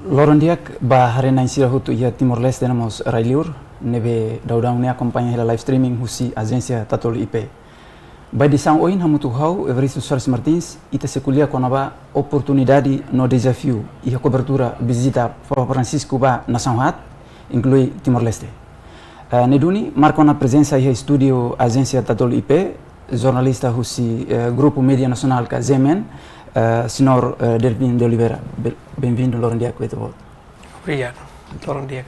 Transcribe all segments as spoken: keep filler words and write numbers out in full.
Loron di'ak ba haree-na'in sira hotu iha Timor-Leste no mós rai-liur ne'ebé daudaun ne'e akompaña hela live streaming husi Ajénsia Tatoli I P. Ba edisaun ohin hamutuk ho ha'u, Evaristo Soares Martins, ita sei ko'alia kona-ba oportunidade no dezafiu iha kobertura vizita Papa Francisco ba nasaun haat, inklui Timor-Leste. Eh, ne'e duni, marka ona prezensa iha estúdiu Ajénsia Tatoli I P, jornalista husi, eh, Grupu Média Nasionál ka G M N, eh, señór, eh, Delvin de Oliveira. Be-, benvindu loron di'ak ba ita-boot. Obrigadu. Loron di'ak.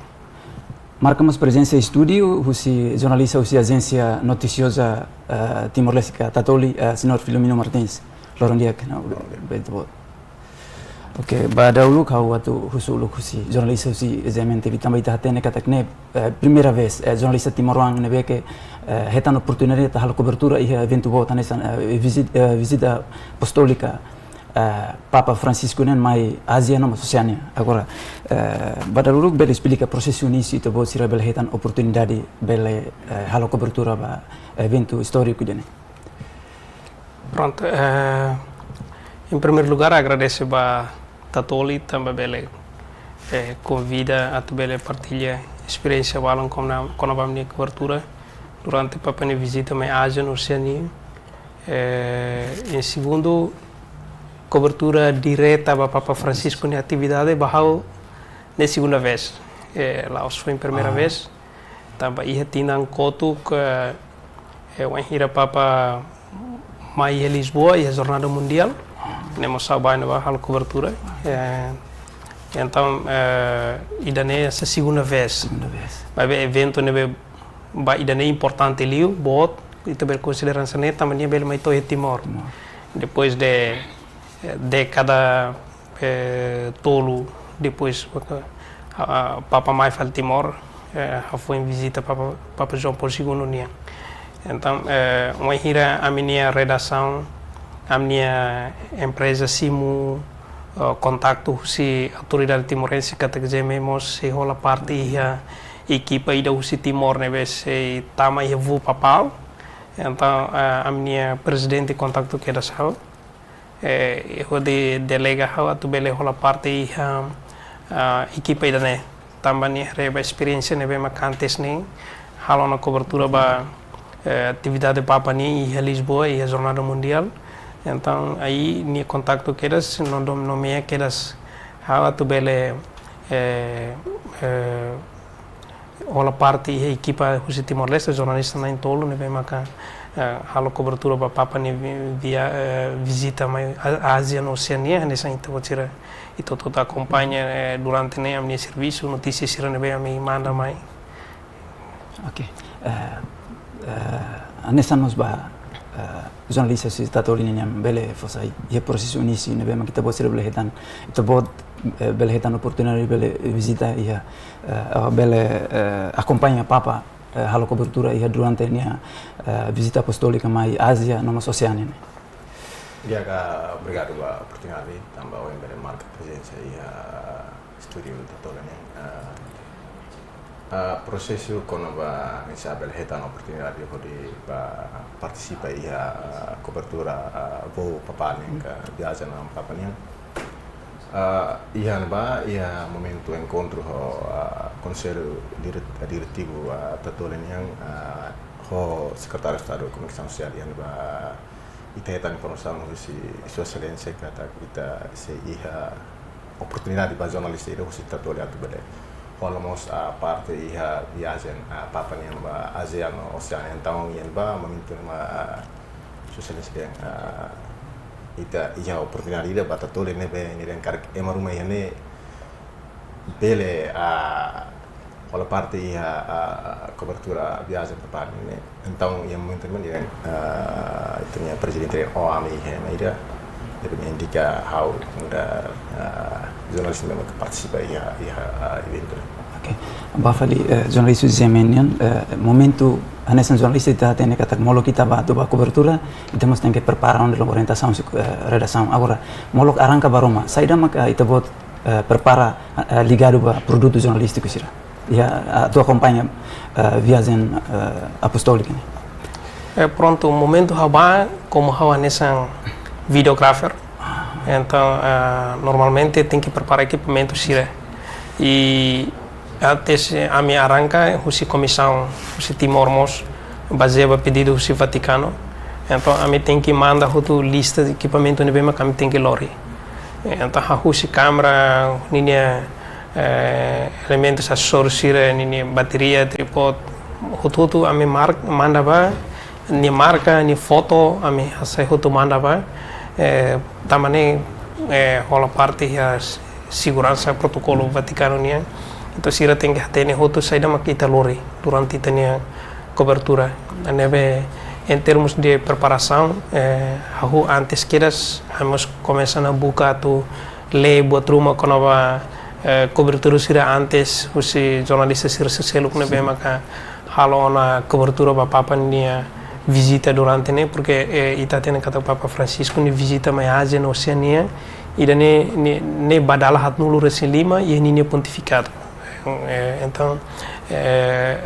Marka mós prezensa estúdiu husi jornalista husi ajénsia notisioza, eh, Timor-Leste ka Tatoli, eh, señór Filomeno Martins. Loron di'ak, no, ba ita-boot. Oke, ba dahuluk ha'u atu husu uluk husi jornalista husi G M N T V tanba ita hatene katak ne'e, eh, primeira vez, eh, jornalista timoroan ne'ebé ke, eh, hetan oportunidade atu halo kobertura iha eventu boot hanesan, eh, vizit-, eh, vizita apostólika, eh, Papa Francisco nian mai Ázia no mós Oseánia. Agora, eh, ba dahuluk bele esplika prosesu inísiu ita-boot sira bele hetan oportunidade bele, eh, halo kobertura ba eventu istóriku ida-ne'e. Prontu, eh, em primeiro lugar, agradese ba Tatoli tanba bele, eh, konvida atu bele partilla esperiénsia balun kona-, kona-ba ami-nia kobertura durante Papa nia vizita mai Ázia no Oseánia. Eh, em segundo, kobertura direta ba Papa Francisco nia atividade ba ha'u ne'e segunda vez. Eh, la'ós foin primeira vez. Tanba iha tinan kotuk, eh, wainhira Papa mai iha Lisboa, iha Jornada Mundiál, ne'e mós ha'u bá ne'ebá halo kobertura. Eh, entaun, eh, ida-ne'e sei segunda vez. Segunda vez. Maibé eventu ne'ebé ba ida-ne'e importante liu, boot, ita bele konsidera hanesan ne'e, tanba nia bele mai to'o iha Timor. Timor. Depois de, eh, dékada, eh, tolu depois, ah, Papa mai fali Timor, eh, ha'u foin vizita Papa, Papa João Paulo Segundo nian. Entaun, eh, wainhira ami-nia redasaun, ami-nia empreza simu, eh, kontaktu husi autoridade timorense katak G M N mós sei hola parte iha ekipa ida husi Timor ne'ebé sei tama iha voo papál. Entaun, eh, ami-nia prezidente kontaktu kedas ha'u, eh, hodi delega ha'u atu bele hola parte iha, ah, ekipa ida-ne'e. Tanba nia haree ba esperiénsia ne'ebé mak antes ne'e halo ona kobertura ba, eh, atividade Papa nian iha Lisboa, iha Jornada Mundiál. Entaun, aí nia kontaktu kedas, no dom-, nomeia kedas ha'u atu bele, eh, eh, hola parte iha ekipa husi Timor-Leste, jornalista na'in-tolu ne'ebé maka, eh, halo kobertura ba Papa nia vi-, via, eh, vizita mai A-, Ázia no Oseánia, hanesan ita-boot sira, ita hotu-hotu akompaña, eh, durante ne'e ami-nia servisu, notísia sira ne'ebé ami manda mai. Oke. Eh, eh, hanesan mós ba, eh, jornalista husi Tatoli nian bele fó sai iha prosesu inísiu ne'ebé mak ita-boot sira bele hetan, ita-boot, eh, bele hetan oportunidade bele vizita iha, eh, bele, eh, akompaña Papa, eh, halo kobertura iha durante nia, eh, vizita apostólika mai Ázia no mós Oseánia ne'e. Di'ak, obrigadu ba oportunidade, tanba ohin bele marka prezensa iha estúdiu Tatoli nian. Ah, ah, prosesu kona-ba oinsá bele hetan oportunidade hodi bá partisipa iha, ah, kobertura, ah, voo Papa nian ka viajen Papa nian. Ah, iha ne'ebá, iha momentu enkontru ho, ah, Konsellu Direk-, Diretivu, ah, Tatoli nian, ah, ho Sekretáriu Estadu Komunikasaun Sosiál iha ne'ebá, ita hetan informasaun husi Sua Exelénsia katak ita sei iha oportunidade ba jornalista ida husi Tatoli atu bele hola mós, ah, parte iha viajen, ah, Papa nian ba Ázia no Oseánia. Entaun, iha ne'ebá momentu ne'e mak, ah, Sua Exelénsia dehan, ah, ita iha oportunidade ida ba Tatoli ne'ebé nia dehan karik ema ruma iha ne'e bele, ah, hola parte iha, ah, kobertura viajen Papa nian ne'e. Entaun, iha momentu ne'e, ah, ita-nia prezidente dehan, "Oh, ami iha ema ida." Depois nia indika ha'u nu'udar, ah, jornalista ne'ebé partisipa iha, iha, ah, eventu ne'e. Oke. Ba fali, eh, jornalista G M N nian, eh, momentu hanesan jornalista ita hatene katak molok ita bá atu bá kobertura, ita mós tenke prepara ona orientasaun husi, eh, redasaun. Agora, molok arranka ba ruma, saida maka ita-boot eh, prepara, eh, ligadu ba produtu jornalístiku sira. Iha, eh, atu akompaña, eh, viajen, eh, apostólika ne'e. Eh, prontu, momentu ha'u bá, komu ha'u hanesan videographer. Entaun, eh, normalmente tenke prepara ekipamentu sira. I antes, eh, ami arranka husi komisaun, husi Timor mós, bazeia ba pedidu husi Vatikanu. Entaun, ami tenke manda hotu lista ekipamentu ne'ebé mak ami tenke lori. Eh, entaun, hahú husi kámara, ninia, eh, elementus asesóriu sira, ninia bateria, tripod, hotu-hotu ami mar-, manda ba, nia marka, nia foto, ami hasai hotu manda ba, eh, tanba ne'e, eh, hola parte iha s-, seguransa protokolu Vatikanu nian. Entaun sira tenke hatene hotu saida mak ita lori durante ita-nia kobertura. Ne'ebé, em termos de preparasaun, eh, hahú antes kedas, ami mós komesa ona buka atu lee buat ruma kona-ba, eh, kobertura sira antes, husi jornalista sira seluk ne'ebé maka halo ona kobertura ba Papa nia vizita durante ne'e, porque, eh, ita hatene katak Papa Francisco nia vizita mai Ázia no Oseania, ida-ne'e, ne'e, ne'e ba dala haatnulu resin lima, iha ninia pontifikadu. Eh, entaun, eh,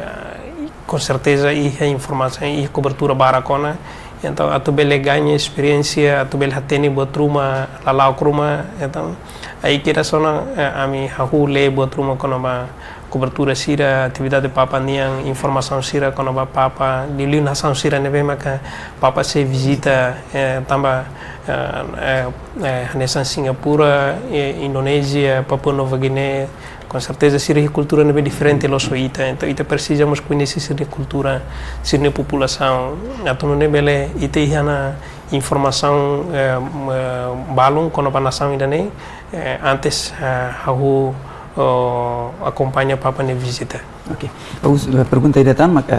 com certeza, iha informasaun, iha kobertura barak ona. Entaun, atu bele gaña esperiénsia, atu bele hatene buat ruma, lala'ok ruma. Entaun, aí kedas ona, eh, ami hahú lee buat ruma kona-ba kobertura sira, atividade Papa nian, informasaun sira kona-ba Papa, liuliu nasaun sira ne'ebé maka Papa sei vizita, eh, tanba, eh, eh, eh, hanesan Singapura, eh, Indonézia, Papua Nova Guiné, com certeza sira iha kultura ne'ebé diferente loos ho ita. Entaun, ita presiza mós koñese sira-nia kultura, sira-nia populasaun. Atu nune'e bele ita iha ona informasaun, eh, eh, balun kona-ba nasaun ida-ne'e, eh, antes, eh, hahú, oh, akompaña Papa nia vizita. Ok. Ha'u, eh, pergunta ida tan, mak, eh,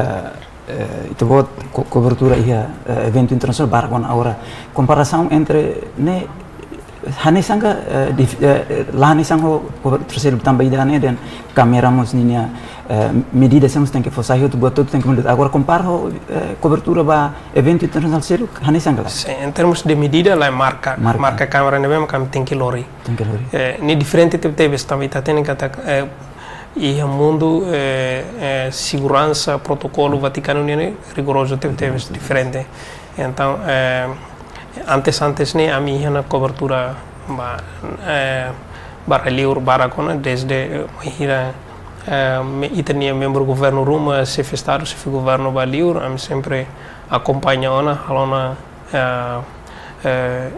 eh, ita-boot ko-, kobertura iha, eh, eventu internasionál barak ona agora. Komparasaun entre ne'e, hanesan ka, eh, dif-, eh, eh, la hanesan ho kobertura seluk tanba ida-ne'e dehan kámara mós ninia, eh, medida sira mós tenke fó sai hotu, buat hotu tenke mundur. Agora kompara ho, eh, kobertura ba eventu internasionál seluk, hanesan ka lae? Sin, em termos de medida, lae marka, marka, marka kámara ne'ebé mak ami tenke lori. Tenke lori. Eh, ne'e diferente tebetebes tanba ita hatene katak, eh, iha mundu, eh, eh, seguransa, protokolu Vatikanu nian ne'e rigorozu tebetebes, diferente. Entaun, eh, antes, antes ne'e ami iha ona kobertura ba, eh, ba rai-liur barak ona, desde, eh, bainhira, eh, me-, ita-nia membru governu ruma, xefe Estadu, xefe governu ba liur, ami sempre akompaña ona, halo ona, eh, eh,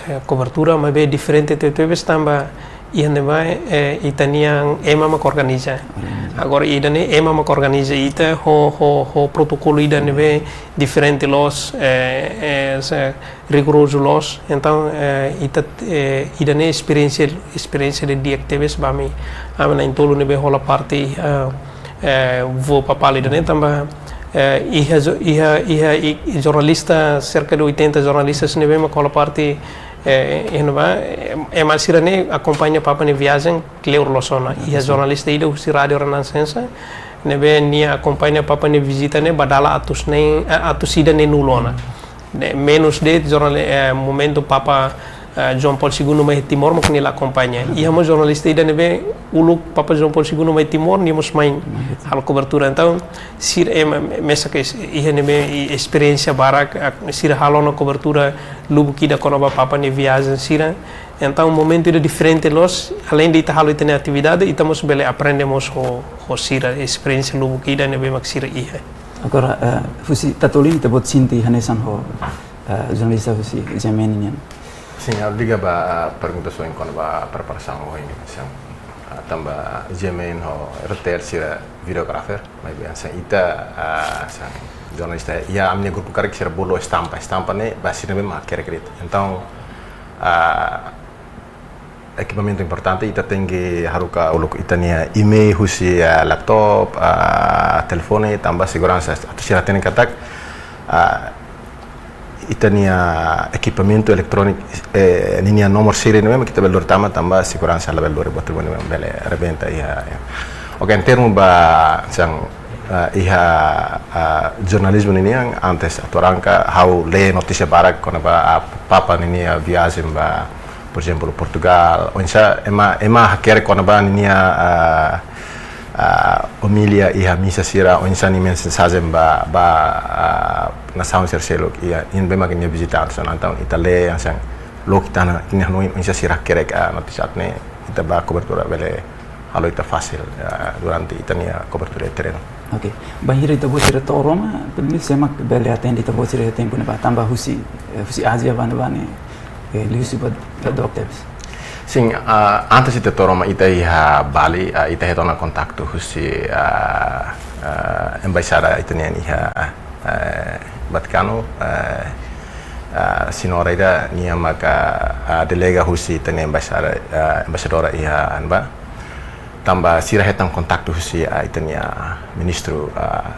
eh, kobertura, maibé diferente tebetebes tanba iha ne'ebá, eh, ita-nian ema mak organiza. Organiza. Agora ida-ne'e ema mak organiza ita ho, ho, ho protokolu ida ne'ebé diferente loos, eh, eh, se-, rigorozu loos. Entaun, eh, ita, eh, ida-ne'e esperiénsia, esperiénsia di'ak tebes ba ami, ami na'in-tolu ne'ebé hola parte, eh, eh, voo papal ida-ne'e tanba, eh, iha jo-, iha, iha, i, i jornalista, serka de oitenta jornalistas ne'ebé mak hola parte, eh, iha ne'ebá, eh, ema sira-ne'e akompaña Papa nia viajen kleur loos ona. Iha jornalista ida husi Rádiu Renascença ne'ebé nia akompaña Papa nia vizita ne'e ba dala atus neen, eh, atus ida neen-nulu ona. Ne'e, menus de'it jornal-, eh, momentu Papa, eh, João Paulo Segundo mai Timor mak nia la akompaña. Iha mós jornalista ida ne'ebé uluk Papa João Paulo Segundo mai Timor, nia mós mai halo kobertura. Entaun, sira, eh, me-, mesak es-, iha ne'ebé i esperiénsia barak, ah, sira halo ona kobertura lubuk ida kona-ba Papa nia viajen sira. Entaun, momentu ida diferente loos, aleinde ita halo ita-nia atividade, ita mós bele aprende mós ho, ho sira, esperiénsia lubuk ida ne'ebé mak sira iha. Agora, eh, husi Tatolin, ita-boot sente hanesan ho, eh, jornalista husi G M N nian? Sin, ha'u liga ba, eh, pergunta sira kona-ba preparasaun ohin, sin. Eh, tanba G M N ho R T L sira videographer, maibé hanesan ita, eh, hanesan jornalista, iha ami-nia grupu karik sira bolu estampa, estampa ne'e ba sira ne'ebé mak hakerek de'it. Entaun, eh, ekipamentu importante, ita tenke haruka uluk ita-nia e-mail husi, ah, laptop, ah, telefone, tanba seguransa. Atu sira hatene katak, ah, ita-nia ekipamentu eletróniku, eh, ninia nomor seri ne'e memang ita bele lori tama, tanba seguransa labele lori buat ruma ne'e bele rebenta iha, iha. Oke, em termu ba, hanesan, ah, iha, ah, jornalizmu ninian, antes atu arranka, ha'u lee notísia barak kona-ba, ah, Papa ninia viajen ba, por ezemplu, Portugal, oinsá ema, ema hakerek kona-ba ninia, ah, ah, omilia iha misa sira, oinsá nia mensajen ba, ba, ah, nasaun sira seluk, iha, ne'ebé mak nia vizita antes, entaun ita lee, hanesan, loke tiha ona, ita-nia hanoin, oinsá sira hakerek, ah, notísia ne'e, ita ba kobertura bele halo ita fasil, eh, durante ita-nia kobertura iha terrenu. Oke. Bainhira ita-boot sira to'o Roma, pelumenus sé mak bele atende ita-boot sira iha tempu ne'ebá, tanba husi, eh, husi Ázia ba ne'ebá ne'e, eh, liuhusi ba, ba dook tebes. Sin, ah, antes ita to'o Roma, ita iha Bali, ah, ita hetan ona kontaktu husi, ah, ah, embaixada ita-nian iha, eh, Vatikanu, eh, ah, señora ida nia maka, ah, delega husi ita-nia embaixada, ah, embaixadora iha ne'ebá. Tanba sira hetan kontaktu husi, ah, ita-nia ministru, ah,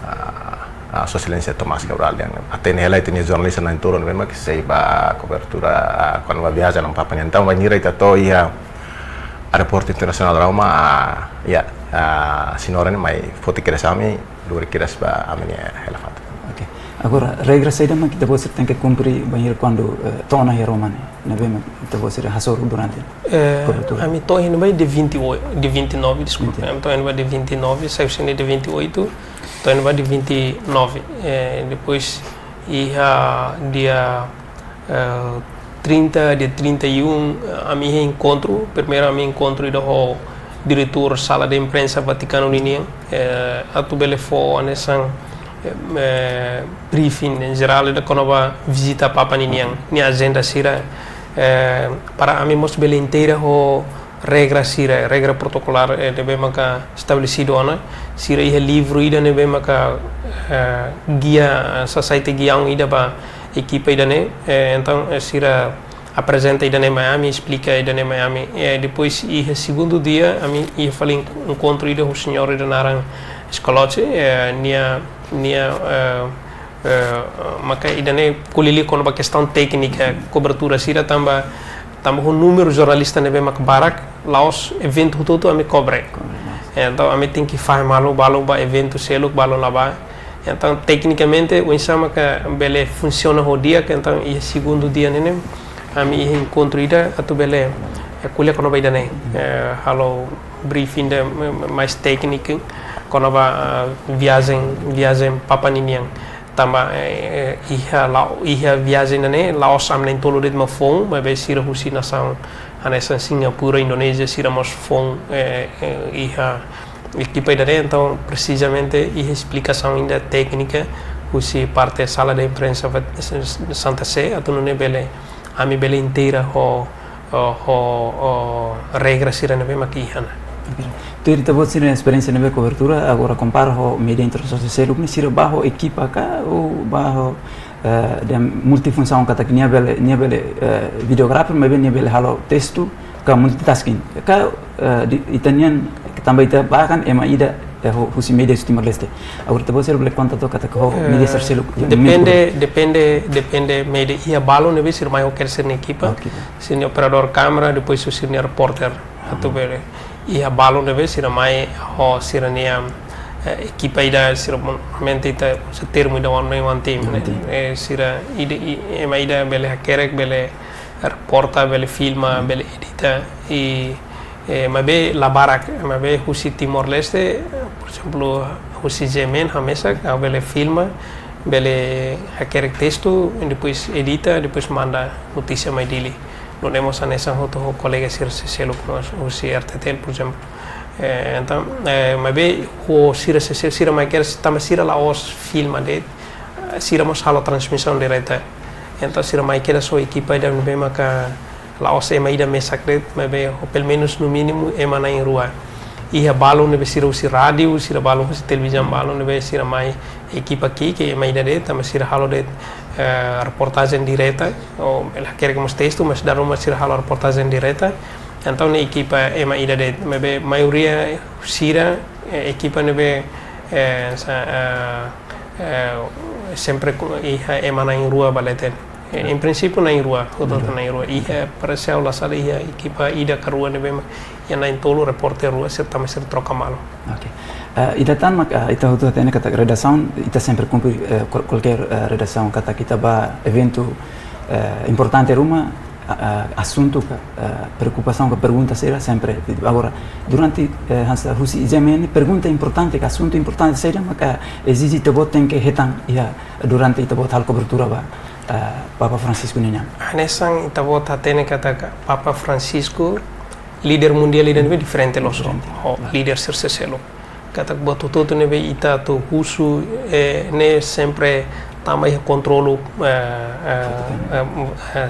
ah, ah, Sua Exelénsia Tomás Cabral, yang atende hela ita-nia jornalista na'in-tolu ne'ebé mak sei ba kobertura, ah, kona-ba viajen Papa nian. Entaun, bainhira ita to'o iha aeroportu internasionál Roma, ah, ya, ah, señora ne'e mai foti kedas ami, lori kedas ba ami-nia hela fatuk. Oke. Agora, regra saida mak ita-boot sira tenke kumpre bainhira kuandu, eh, to'o ona iha Roma ne'e, ne'ebé mak ita-boot sira hasoru durante Eh, kobertura? Ami to'o iha ne'ebá dia vinte e oito, dia vinte e nove, deskulpa. Vinte. Ami to'o iha ne'ebá dia vinte e nove, sai husi ne'e dia vinte e oito, to'o iha ne'ebá dia vinte e nove. Eh, depois, iha dia, eh, trinta, dia trinta e um, eh, ami iha enkontru, primeiru ami enkontru ida ho diretór sala de imprensa Vatikanu ninian, eh, atu bele fó hanesan, eh, eh, briefing jerál ida kona-ba vizita Papa ninian, nia ajenda sira, eh, para ami mós bele inteira ho regra sira, regra protokolár, eh, ne'ebé maka estabelesidu ona, sira iha livru ida ne'ebé maka, eh, gia, eh, sasai ida, giaun ida ba ekipa ida-ne'e, eh, entaun, eh, sira aprezenta ida-ne'e mai ami, esplika ida-ne'e mai ami. Eh, depois iha segundu dia, ami iha fali enk-, enkontru ida ho señór ida naran Scoloche, eh, nia, nia, eh, eh, maka ida-ne'e ko'alia liu kona-ba kestaun téknika, kobertura sira tanba, tanba ho númeru jornalista ne'ebé mak barak, la'ós eventu hotu-hotu ami kobre. Kobre, mas. Eh, entaun ami tenke fahe malu, balu ba eventu seluk, balu la bá. Entaun, teknikamente, oinsá maka bele funsiona ho di'ak, entaun, iha segundu dia ne'e, ami iha enkontru ida, atu bele, eh, ko'alia kona-ba ida-ne'e, eh, halo briefing ida, eh, mais tékniku, kona-ba, ah, viajen, viajen Papa ninian. Tanba, eh, eh, iha la, iha viajen ida-ne'e, la'ós ami na'in-tolu de'it mak foun, maibé sira husi nasaun, hanesan Singapura, Indonézia, sira mós foun, eh, eh, iha ekipa ida-ne'e, entaun, presizamente, iha esplikasaun ida téknika, husi parte sala de imprensa Vat-, Santa Sé, atu nune'e bele, ami bele inteira ho, ho, ho, ho regra sira ne'ebé mak iha ona. Oke. Tuir ita-boot sira-nia esperiénsia ne'ebé kobertura, agora kompara ho média internasionál seluk ne'e sira bá ho ekipa ka, ou bá ho, eh, dehan multifunsaun katak nia bele, nia bele, eh, videographer, maibé nia bele halo testu, ka multitasking. Ka, eh, di, ita-nian, tanba ita bá kan ema ida, eh, hu-, husi média husi Timor-Leste. Agora ita-boot sira bele konta took katak ho, eh, média sira seluk, depende, depende, depende média. Iha balu ne'ebé sira mai ho kedas sira-nia ekipa. Oke. Sira-nia operadór kámara, depois sira-nia repórter. Atu bele. Iha balu ne'ebé sira mai ho sira-nia, eh, ekipa ida sira normalmente ita uza termu ida one man one team, ne'e? One team. Eh, sira ida, i, ema ida bele hakerek, bele reporta, bele filma, bele edita. I, eh, maibé la barak, maibé husi Timor-Leste, por ezemplu, husi G M N, hamesak, ha'u bele filma, bele hakerek testu, i depois edita, depois manda notísia mai Dili. Nune'e mós hanesan hotu ho kolega sira seluk mós, husi R T T L, por ezemplu. Eh, entaun, eh, maibé ho sira sel-, sira mai kedas, tanba sira la'ós filma de'it, eh, sira mós halo transmisaun direta. Entaun sira mai kedas ho ekipa ida ne'ebé maka la'ós ema ida mesak de'it, maibé ho pelumenus no mínimu ema na'in-rua. Iha balu ne'ebé sira husi rádiu, sira balu husi televizaun, balu ne'ebé sira mai ekipa ki'ik, ema ida de'it, tanba sira halo de'it, eh, reportajen direta, ou bele hakerek mós testu, mas dala ruma sira halo reportajen direta. Entaun ne'e ekipa ema ida de'it, maibé maioria sira, eh, ekipa ne'ebé, eh, sa-, eh, eh, sempre ku-, iha ema na'in-rua ba leten. Eh, en prinsípiu na'in-rua, hotu-hotu na'in-rua. Iha, parese ha'u la sala iha ekipa ida ka rua ne'ebé mak iha na'in-tolu, repórter rua, sira tama sira troka malu. Oke. Eh, ida tan mak, eh, ita hotu hatene katak redasaun, ita sempre kumpre, eh, kual-, kualkér, eh, redasaun katak ita bá eventu, eh, importante ruma, a, a, asuntu ka, eh, preokupasaun ka pergunta sira sempre. Agora, durante, eh, hanesan husi G M N, pergunta importante ka asuntu importante saida maka ezije ita-boot tenke hetan iha durante ita-boot halo kobertura ba, eh, Papa Francisco nian? Hanesan ita-boot hatene katak Papa Francisco, líder mundiál ida ne'ebé diferente loos ho líder sira seluk. Katak buat hotu-hotu ne'ebé ita atu husu, eh, ne'e sempre tama iha kontrolu, eh, eh, eh, eh,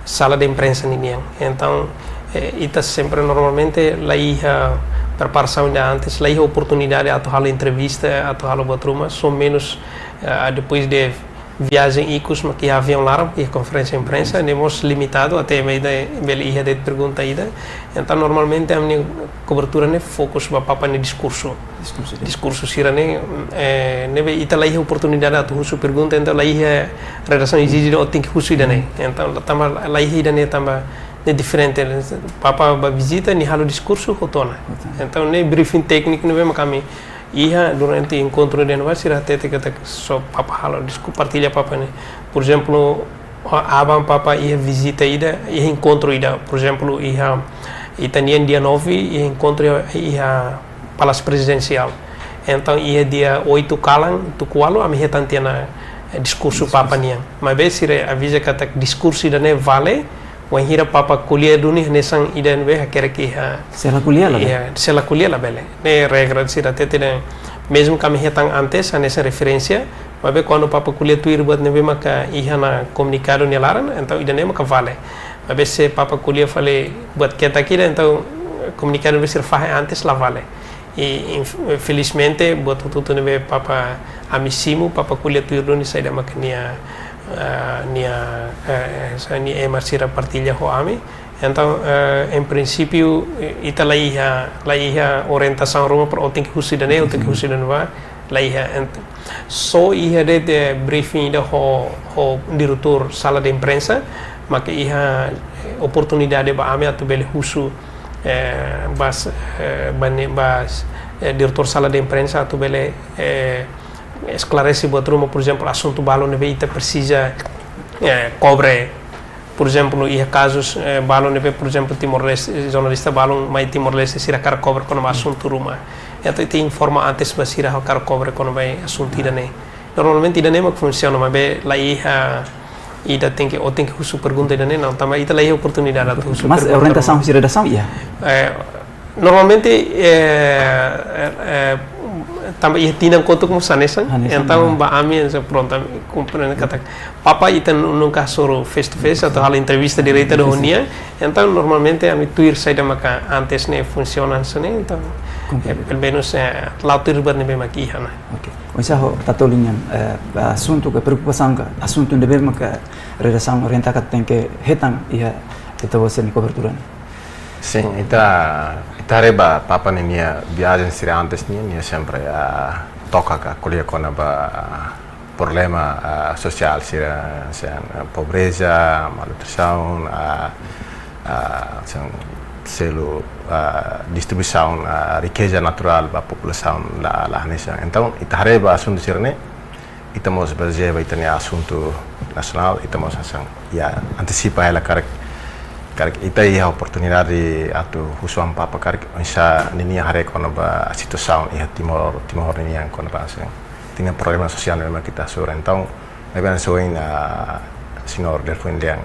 sala de imprensa ninian. Entaun, eh, ita sempre normalmente la iha preparasaun ida antes, la iha oportunidade atu halo entrevista, atu halo buat ruma, só menus, eh, depois de viajen ikus mak iha aviaun laran, iha konferénsia imprensa, ne'e mós limitadu, até ema ida bele iha de'it pergunta ida. Entaun normalmente ami-nia kobertura ne'e fokus ba Papa nia diskursu. Diskursu ida. Diskursu sira ne'e, eh, ne'ebé ita la iha oportunidade atu husu pergunta, entaun la iha redasaun ezije de'it ó tenke husu ida-ne'e. Entaun la tama la iha ida-ne'e tanba ne'e diferente. Papa bá vizita, nia halo diskursu, hotu ona. Hotu ona. Entaun ne'e briefing tékniku ne'ebé mak ami iha durante enkontru ida-ne'ebá, sira hatete katak só Papa halo disku-, partilla Papa ne'e. Por ezemplu, aban Papa iha vizita ida, iha enkontru ida, por ezemplu, iha, ita-nian dia nove, iha enkontru iha, iha Palásiu Prezidensiál. Entaun, iha dia oito kalan, tuku ualu, ami hetan tiha ona, eh, diskursu Papa nian. Maibé sira aviza katak diskursu ida-ne'e vale, wainhira Papa ko'alia duni hanesan ida ne'ebé hakerek iha. Se la ko'alia labele. Iha, se la ko'alia labele. Ne'e regra sira hatete dehan, mezmu ami hetan antes, hanesan referénsia, maibé kuandu Papa ko'alia tuir buat ne'ebé maka iha ona komunikadu nia laran, entaun ida-ne'e maka vale. Maibé se Papa ko'alia fali buat ketak ida, entaun komunikadu ne'ebé sira fahe antes la vale. I, inf-, felizmente, buat hotu-hotu ne'ebé Papa ami simu, Papa ko'alia tuir duni saida maka nia, ah, nia, eh, eh, sa-, nia ema sira partilla ho ami. Entaun, eh, em princípio, eh, ita la iha, la iha orientasaun ruma para ó tenke husu ida-ne'e, ó tenke husu ida-ne'ebá, la iha. Ent-, só iha de'it briefing ida ho, ho diretór sala de imprensa, maka iha, eh, oportunidade ba ami atu bele husu, eh, ba s-, eh, ba ne-, ba s-, eh, diretór sala de imprensa atu bele, eh, esklarese buat ruma, por ezemplu, asuntu balu ne'ebé ita presiza, eh, kobre. Por ezemplu, iha kazus, eh, balu ne'ebé, por ezemplu, Timor-Leste, eh, jornalista balu mai Timor-Leste sira hakarak kobre kona-ba asuntu ruma. Entaun ita informa antes ba sira hakarak kobre kona-ba asuntu ida-ne'e. Normalmente ida-ne'e mak funsiona, maibé la iha ida tenke, ó tenke husu pergunta ida-ne'e, não, tanba ita la iha oportunidade atu husu pergunta. Mas orientasaun husi redasaun iha? Eh, normalmente, eh, eh, eh, tanba iha tinan kotuk mós hanesan, hanesan, entaun ba ami, hanesan, prontu, ami komprende katak Papa ita nu-, nunka hasoru face to face atu halo entrevista direta ho nia. Entaun normalmente ami tuir saida maka antes ne'e funsiona hanesan ne'e, entaun, eh, pelumenus, eh, la'o tuir buat ne'ebé mak iha ona. Oke. Oinsá ho Tatoli nian, eh, asuntu ka preokupasaun ka asuntu ne'ebé maka redasaun orienta katak tenke hetan iha ita-boot sira-nia kobertura ne'e? Sin, ita, ita haree ba Papa ninia viajen sira antes nian, nia sempre, ah, toka ka ko'alia kona-ba, ah, problema, ah, sosiál sira, hanesan, ah, pobreza, malnutrisaun, ah, ah, hanesan selu, ah, distribuisaun, ah, rikeza naturál ba populasaun la, la hanesan. Entaun, ita haree ba asuntu sira-ne'e, ita mós bazeia ba ita-nia asuntu nasionál, ita mós hanesan, ya, antesipa hela karik, karik ita iha oportunidade atu husu an Papa karik, oinsá ninia haree kona-ba situasaun iha Timor, Timor nian kona-ba hanesan, tinan problema sosiál ne'ebé mak ita hasoru. Entaun, ne'ebé hanesan ohin, ah, señór Delfim dehan.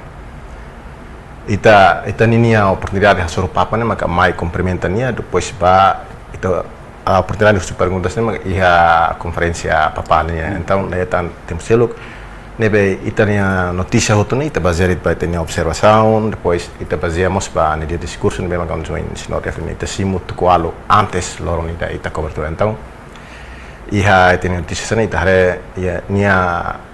Ita, ita ninia oportunidade hasoru Papa ne'e maka mai kumprimenta nia, depois ba ita, ah, oportunidade husu perguntas ne'e maka iha konferénsia papál nian. Entaun, ne'e tan tempu seluk, ne'ebé ita-nia notísia hotu ne'e, ita bazeia ba ita-nia observasaun, depois ita bazeia mós ba ninia diskursu ne'ebé maka hanesan ohin señór Delfim, ita simu tuku ualu antes loron ida ita kobertura. Entaun, iha ita-nia notísia sira-ne'e ita haree, iha nia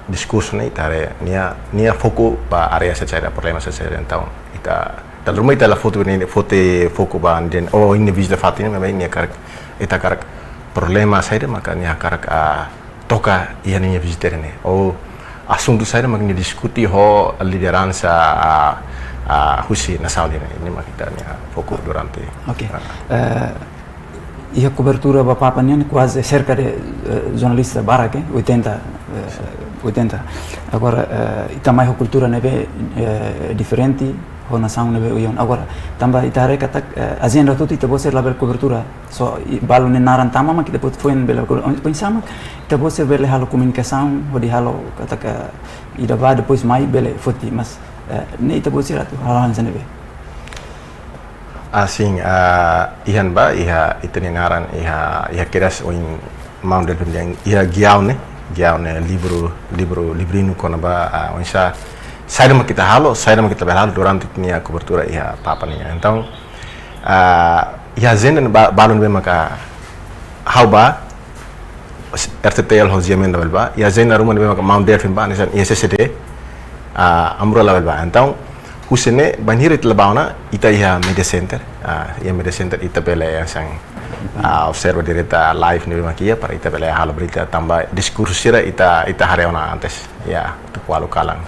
diskursu ne'e ita haree, nia, nia foku ba área saida, problema saida. Entaun, ita, dala ruma ita la foti ne'e, foti foku ba ninia, oh, nia vizita fatin ne'e, maibé nia hakarak, ita hakarak problema saida maka nia hakarak, ah, toka iha ninia vizita ne'e. Oh, asuntu saida mak nia diskute ho lideransa, ah, ah, husi nasaun ne'e. Ne'e mak ita-nia foku durante. Oke. Ah. Eh, iha kobertura ba Papa nian kuaze serka de, eh, jornalista barak, eh, oitenta, eh, oitenta. Agora, eh, ita mai ho kultura ne'ebé, eh, diferente, ho nasaun ne'ebé oioin. Agora, tanba ita haree katak, eh, ajenda hotu ita-boot sira labele kobertura. Só i-, balu nia naran tama mak ita-boot foin bele kobertura. Oin-, oinsá mak ita-boot sira bele halo komunikasaun, hodi halo katak, eh, ida bá depois mai bele foti, mas, eh, ne'e ita-boot sira atu halo hanesan ne'ebé? Ah, sin, ah, iha ne'ebá, iha ita-nia naran, iha, iha kedas ohin maun Delfim dehan, iha Giau ne'e, Giau ne'e livru, livru, livrinu kona-ba, ah, oinsá, saida mak ita halo, saida mak ita bele halo durante ita-nia kobertura iha Papa nian. Entaun, ah, iha ajenda ne'e ba, balun ne'ebé maka ha'u bá, R T T L ho G M N labele bá, iha ajenda ruma ne'ebé maka maun Delfim bá, hanesan iha C C D, ah, Amrua labele bá. Entaun, husi ne'e, bainhira ita la bá ona, ita iha Media Center, ah, iha Media Center ita bele hanesan, ah, observa direta live ne'ebé maka iha, para ita bele halo berita tanba diskursu sira ita, ita haree ona antes, ya, tuku ualu kalan,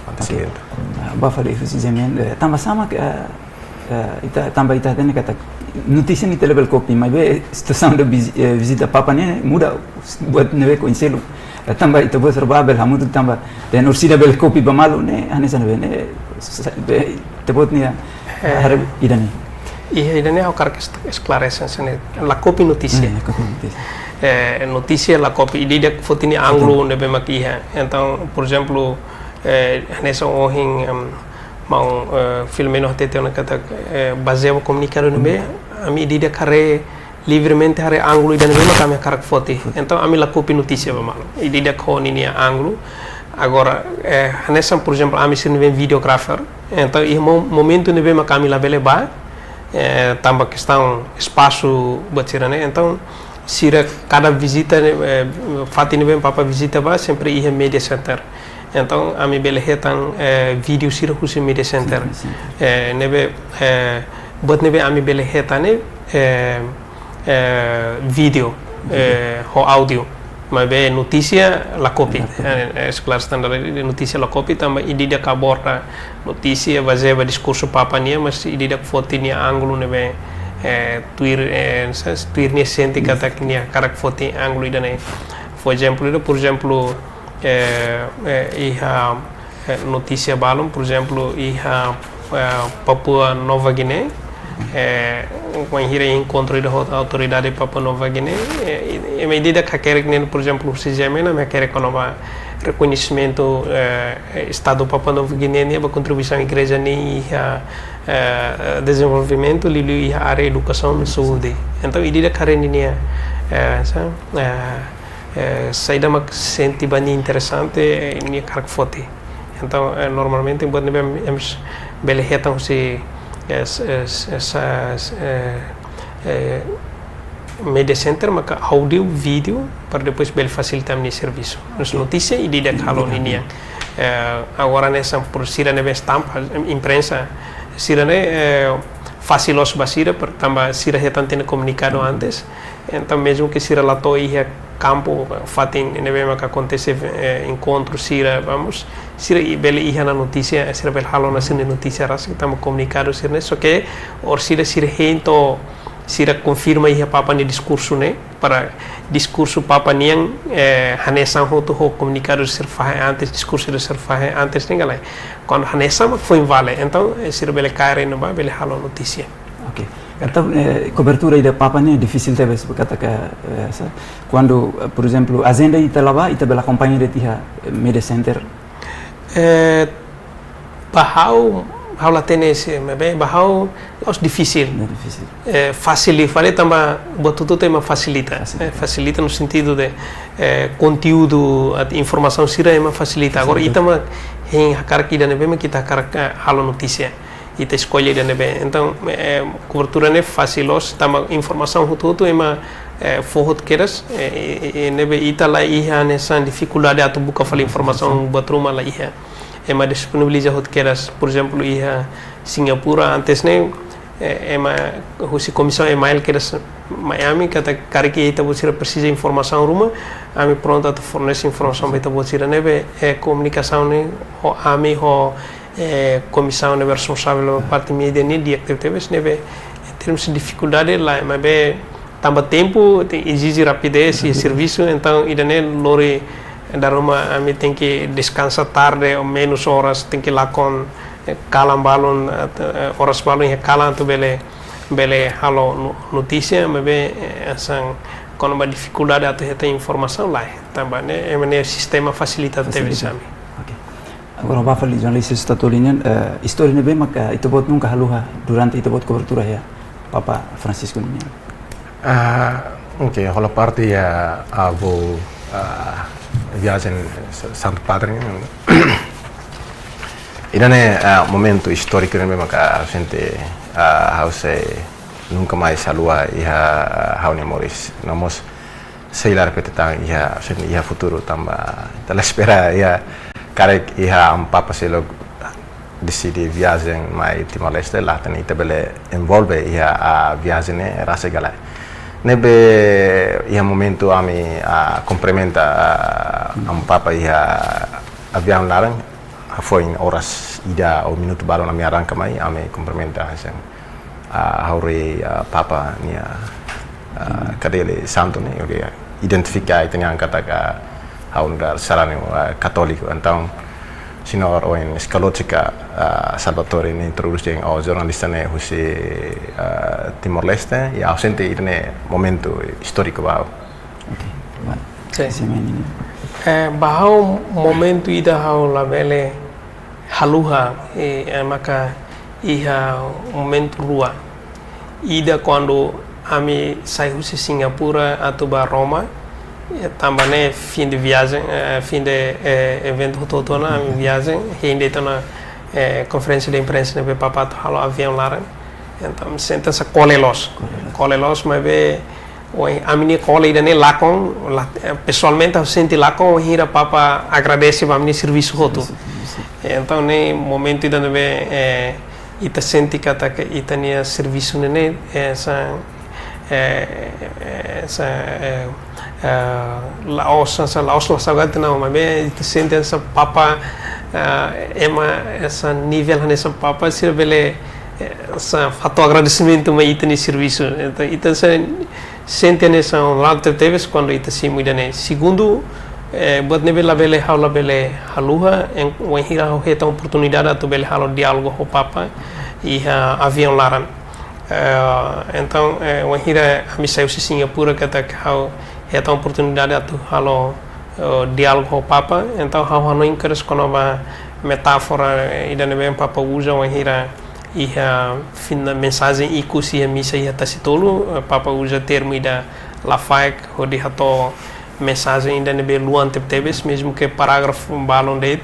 antes. Oke. Evento. Ah, bá fali husi G M N, eh, tanba sá mak, eh, eh, ita, tanba ita hatene katak notísia ne'e ita labele kopia, maibé situasaun ida vizi-, eh, vizita Papa ne'e muda buat ne'ebé koñesidu. Eh, tanba ita-boot sira bá bele hamutuk tanba dehan orsida bele kopia ba malu ne'e, hanesan ne'ebé ne'e, sa-, be, ita-boot nia, eh, haree ida-ne'e. Iha ida-ne'e ha'u hakarak es-, esklarese hanesan ne'e, la kopia notísia. Hmm, la kopia notísia. Eh, notísia la kopia, ida-idak foti nia ángulu ne'ebé mak iha. Entaun, por ezemplu, eh, hanesan ohin, em, maun, eh, Filomeno hatete ona katak, eh, bazeia ba komunikadu ne'ebé, ami ida-idak haree livremente haree ángulu ida ne'ebé maka ami hakarak foti. Entaun ami la kopia notísia ba malu. Ida-idak ho ninia ángulu. Agora, eh, hanesan, por ezemplu, ami sira ne'ebé videographer. Entaun iha mo-, momentu ne'ebé maka ami labele bá, eh, tanba kestaun espasu buat sira-ne'e. Entaun sira kada vizita ne'e, eh, fatin ne'ebé Papa vizita bá, sempre iha Media Center. Entaun, ami bele hetan, eh, vídeo sira husi Media Center. Media Center. Eh, ne'ebé, eh, buat ne'ebé ami bele hetan ne'e, eh, eh, vídeo, eh, ho áudiu. Maibé notísia la kopia. La kopia. Eh, eh, esklarese tan dala ida, notísia la kopia, tanba ida-idak aborda notísia bazeia ba diskursu Papa nian, mas ida-idak foti nia ángulu ne'ebé, eh, tuir, eh, sa-, tuir nia sente katak nia hakarak foti ángulu ida-ne'e. Por ezemplu, ida, por ezemplu, eh, eh, iha, eh, notísia balun, por ezemplu, iha, eh, Papua Nova Guiné, eh, bainhira enkontru ida ho autoridade Papua Nova Guiné, eh, ema ida-idak hakerek nian, por ezemplu, husi G M N, ema hakerek kona-ba rekoñesimentu, eh, Estadu Papua Nova Guiné nian ba kontribuisaun igreja nian iha, eh, dezenvolvimentu, liuliu iha área edukasaun no saúde. Entaun, ida-idak haree ninia, eh, sa-, eh, eh, saida mak sente ba nia interesante, eh, nia hakarak foti. Entaun, eh, normalmente buat ne'ebé ami, ami bele hetan husi, eh, s-, eh, s-, eh, sa-, s-, eh, eh, Media Center maka áudiu, vídeo, para depois bele fasilita ami-nia servisu. Nos notísia ida-idak halo ninian. Eh, agora hanesan por sira ne'ebé estampa, imprensa, sira-ne'e, eh, fasil loos ba sira, por, tanba sira hetan tiha ona komunikadu antes. Entaun, mezmu ke sira la to'o iha kampu, fatin ne'ebé maka akontese, eh, enkontru sira, vamos, sira i-, bele iha ona notísia, sira bele halo ona sira-nia notísia rasik, tanba komunikadu sira-ne'e, só ke orsida sira hein to'o, sira konfirma iha Papa nia diskursu ne'e, para diskursu Papa nian, eh, hanesan hotu ho komunikadu sira fahe antes, diskursu sira fahe antes ne'e ka lae. Kuandu hanesan mak foin vale, entaun, eh, sira bele kaer iha ne'ebá, bele halo notísia. Oke. Entaun, eh, kobertura ida Papa ne'e difisil tebes, katak, eh, sa-, kuandu, eh, por ezemplu, ajenda ita la bá, ita bele akompaña de'it iha, eh, Media Center. Eh, ba ha'u, ha'u la hatene se, maibé, ba ha'u, la'ós difisil. Ne'e difisil. Eh, fasil fali tanba buat hotu-hotu ema fasilita. Fasilita. Eh, fasilita no sentidu de, eh, konteúdu, atu informasaun sira ema fasilita. Agora, fasilita. Ita mak hein hakarak ida ne'ebé mak ita hakarak, eh, halo notísia. Ita eskolla ida ne'ebé. Entaun, eh, kobertura ne'e fasil loos, tanba informasaun hotu-hotu ema, eh, fó hotu kedas, eh, eh, eh, ne'ebé ita la iha hanesan difikuldade atu buka fali informasaun buat ruma la iha. Ema disponibiliza hotu kedas, por ezemplu, iha Singapura, antes ne'e, eh, ema husi Komisaun Emael kedas mai ami, katak karik ita-boot sira presiza informasaun ruma, ami prontu atu fornese informasaun ba ita-boot sira ne'ebé, eh, komunikasaun ne'e, ho ami, ho eh, komisaun ne'ebé responsavel ba parte média nian di'ak tebetebes ne'ebé, em termos de difikuldade lae, maibé tanba tempu, te-, ezije rapidez iha servisu, entaun ida-ne'e lori dala ruma ami tenke deskansa tarde ou menus oras, tenke lakon, eh, kalan balun, eh, oras balun iha kalan atu bele, bele halo no-, notísia, maibé, eh, hanesan kona-ba difikuldade atu hetan informasaun lae, tanba ne'e, ema nia sistema fasilita tebes. Fasilita. Ami. Oke. Agora ba fali jornalista Statolinian, eh, istória ne'ebé maka ita-boot nunka haluha durante ita-boot kobertura iha Papa Francisco nian. Ah, oke, hola parte iha avó, ah, viajen Sa-, Santu Padre nian. Ida-ne'e, ah, momentu istóriku ne'ebé maka sente, ah, ha'u sei nunka mais haluha iha, ah, ha'u-nia moris. No mós sei la repete tan iha, sente iha futuru tanba ita la espera iha karik iha Amu Papa sei loke deside viajen mai Timor-Leste, la hatene ita bele envolve iha, ah, viajen ne'e rasik ka lae. Ne'ebé iha momentu ami, ah, kumprimenta, ah, Amu Papa iha aviaun laran, foin oras ida ou minutu balun ami arranka mai, ami kumprimenta hanesan, ah, ha'u haree, ah, Papa nia, ah, kadeli santu ne'e, oke, identifika ita-nia an katak ha'u nu'udar sarani, ah, katóliku. Entaun, señór ohin Scalocci ka, ah, Salvatore ne'e introdús de'it ho jornalista ne'e husi, ah, Timor-Leste, i ha'u sente ida-ne'e momentu istóriku ba ha'u. Oke, ba. Sin. Sim, menino. Eh, ba ha'u momentu ida ha'u labele haluha, eh, eh, maka iha momentu rua. Ida kuandu ami sai husi Singapura atu ba Roma, eh, tanba ne'e fim de viagem, eh, fim de, eh, eventu hotu-hotu ona ami viajen, hein de'it ona, eh, konferénsia de imprensa ne'ebé Papa atu halo aviaun laran. Entaun, sente hanesan kole loos. Kole loos. Kole loos, maibé, ohin, ami-nia kole ida-ne'e lakon, la, eh, pesoalmente ha'u sente lakon, wainhira Papa agradese ba ami-nia servisu hotu. Servisu, servisu. Entaun, ne'e momentu ida ne'ebé, eh, ita sente katak ita-nia servisu ne'e, eh, hanesan, eh, eh, hanesan, eh, eh, la'ós, hanesan, la'ós la saugati não, maibé ita sente hanesan Papa, eh, ema, hanesan nivel hanesan Papa, sira bele, eh, hanesan hato'o agradesimentu mai ita-nia servisu. Entaun, ita hanesan sente hanesan onradu tebetebes kuandu ita simu ida-ne'e. Segundu, eh, buat ne'ebé labele, ha'u labele haluha, en, wainhira ha'u hetan oportunidade atu bele halo diálogu ho Papa iha aviaun laran. Eh, entaun, eh, wainhira ami sai husi Singapura katak ha'u hetan oportunidade atu halo, eh, diálogu ho Papa, entaun ha'u hanoin kedas kona-ba metáfora, eh, ida ne'ebé Papa uza wainhira iha fina-, mensajen ikus iha misa iha Tasitolu, eh, Papa uza termu ida lafaek hodi hato'o mensajen ida ne'ebé luan tebetebes, mezmu ke parágrafu balun de'it,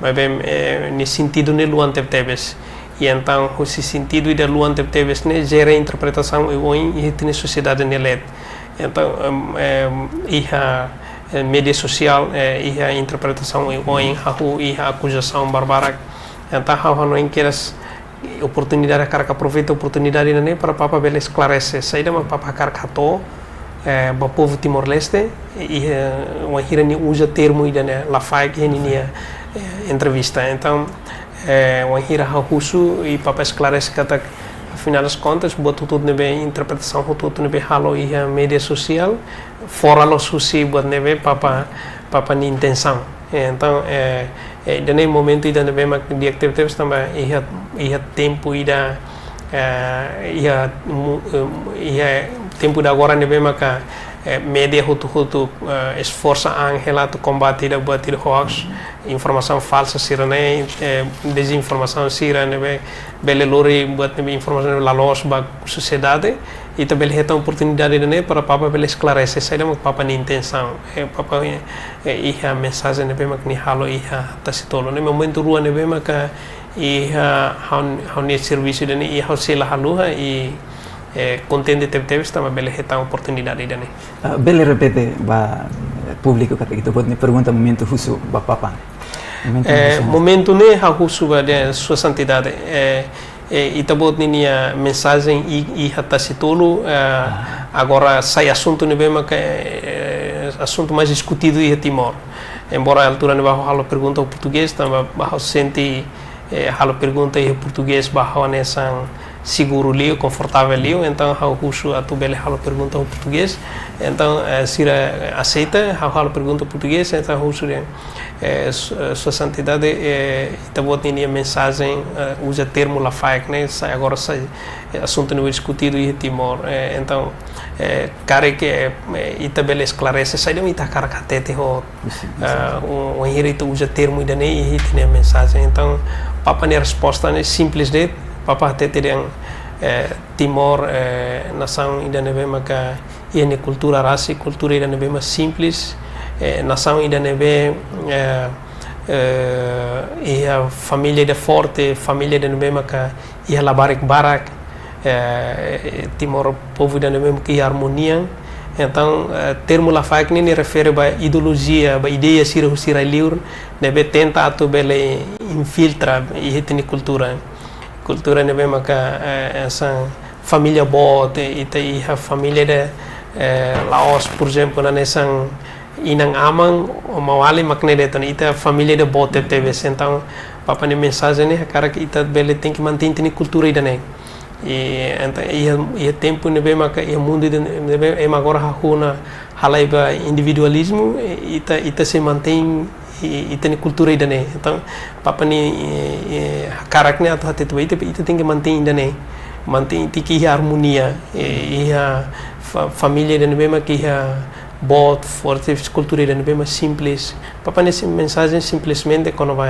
maibé, eh, nia sentidu ne'e luan tebetebes. I entaun, husi sentidu ida luan tebetebes ne'e jere interpretasaun oioin iha ita-nia sosiedade nia leet. Entaun, em, em, iha, eh, média sosiál, eh, iha interpretasaun oioin, hahú iha akuzasaun barbarak. Entaun, ha'u hanoin kedas oportunidade, hakarak aproveita oportunidade ida-ne'e para Papa bele esklarese saida mak Papa hakarak hato'o, eh, ba povu Timor-Leste, i, eh, wainhira nia uza termu ida-ne'e lafaek iha ninia, eh, entrevista. Entaun, eh, wainhira ha'u husu i Papa esklarese katak, afinál das contas, buat hotu-hotu ne'ebé, interpretasaun hotu-hotu ne'ebé halo iha média sosiál, fora loos husi buat ne'ebé Papa, Papa nia intensaun. Eh, entaun, eh, eh, ida-ne'e momentu ida ne'ebé mak di'ak tebetebes tanba iha, iha tempu ida, eh, iha mu-, eh, iha tempu ida agora ne'ebé maka, eh, média hotu-hotu, eh, esforsa an hela atu kombate ida buat ida hoax, informasaun falsa sira-ne'e, eh, dezinformasaun sira ne'ebé bele lori buat ne'ebé informasaun ne'ebé la loos ba sosiedade, ita bele hetan oportunidade ida-ne'e para Papa bele esklarese saida mak Papa nia intensaun. Eh, Papa, eh, eh, iha mensajen ne'ebé mak nia halo iha Tasitolu. Ne'e momentu rua ne'ebé maka iha ha'u, ha'u-nia servisu ida-ne'e, i ha'u sei la haluha, i, eh, kontente tebetebes tanba bele hetan oportunidade ida-ne'e. Ah, bele repete ba, eh, públiku katak ita-boot nia pergunta momentu husu ba Papa. Momentu Eh, husu. Momentu ne'e ha'u husu ba Sua Santidade. Eh, eh, ita-boot ninia mensajen i-, iha Tasitolu, eh, Ah. agora sai asuntu ne'ebé maka, eh, asuntu mais diskutidu iha Timor. Embora altura ne'ebá ha'u halo pergunta ho portugés, tanba ha'u sente, eh, halo pergunta iha portugés ba ha'u hanesan, seguru liu, konfortavel liu, entaun ha'u husu atu bele halo pergunta ho portugés. Entaun, eh, sira aseita, ha'u halo pergunta portugés, entaun husu dehan, eh, su-, eh, Sua Santidade, eh, ita-boot ninia mensajen, eh, uza termu Lafaek ne'e, sai agora sai, eh, asuntu ne'ebé diskutidu iha Timor. Eh, entaun, eh, karik, eh, ita bele esklarese, saida mak ita hakarak hatete ho, ah, o, o enhira ita uza termu ida-ne'e iha ita-nia mensajen. Entaun, Papa nia resposta ne'e simples de'it, Papa hatete dehan, eh, Timor, eh, nasaun ida ne'ebé maka iha nia kultura rasik, kultura ida ne'ebé mak simples, eh, nasaun ida ne'ebé, eh, eh, iha família ida forte, família ida ne'ebé maka iha labarik barak, eh, Timor povu ida ne'ebé maka iha armonia. Entaun, eh, termu Lafaek ne'e, ne'e refere ba ideolojia, ba ideia sira husi rai-liur, ne'ebé tenta atu bele infiltra iha ita-nia kultura. Kultura ne'ebé maka, eh, hanesan família boot, ita iha família ida, eh, la'ós, por ezemplu, hanesan inan-aman, maun-alin mak ne'e de'it, ita família ida boot tebes. Entaun, Papa nia mensajen ne'e hakarak ita bele tenke mantein ita-nia kultura ida-ne'e. I, entaun, iha, iha tempu ne'ebé maka, iha mundu ida ne'ebé ema agora hahú ona halai ba individualizmu, i, ita, ita sei mantein, i, ita-nia kultura ida-ne'e. Entaun, Papa nia, i, i, hakarak ne'e atu hatete ba ita, ita tenke mantein ida-ne'e. Mantein, tenke iha armonia, i, iha fa-, família ida ne'ebé maka iha boot, forte, kultura ida ne'ebé mak simples. Papa nia sim-, mensajen simplesmente kona-ba,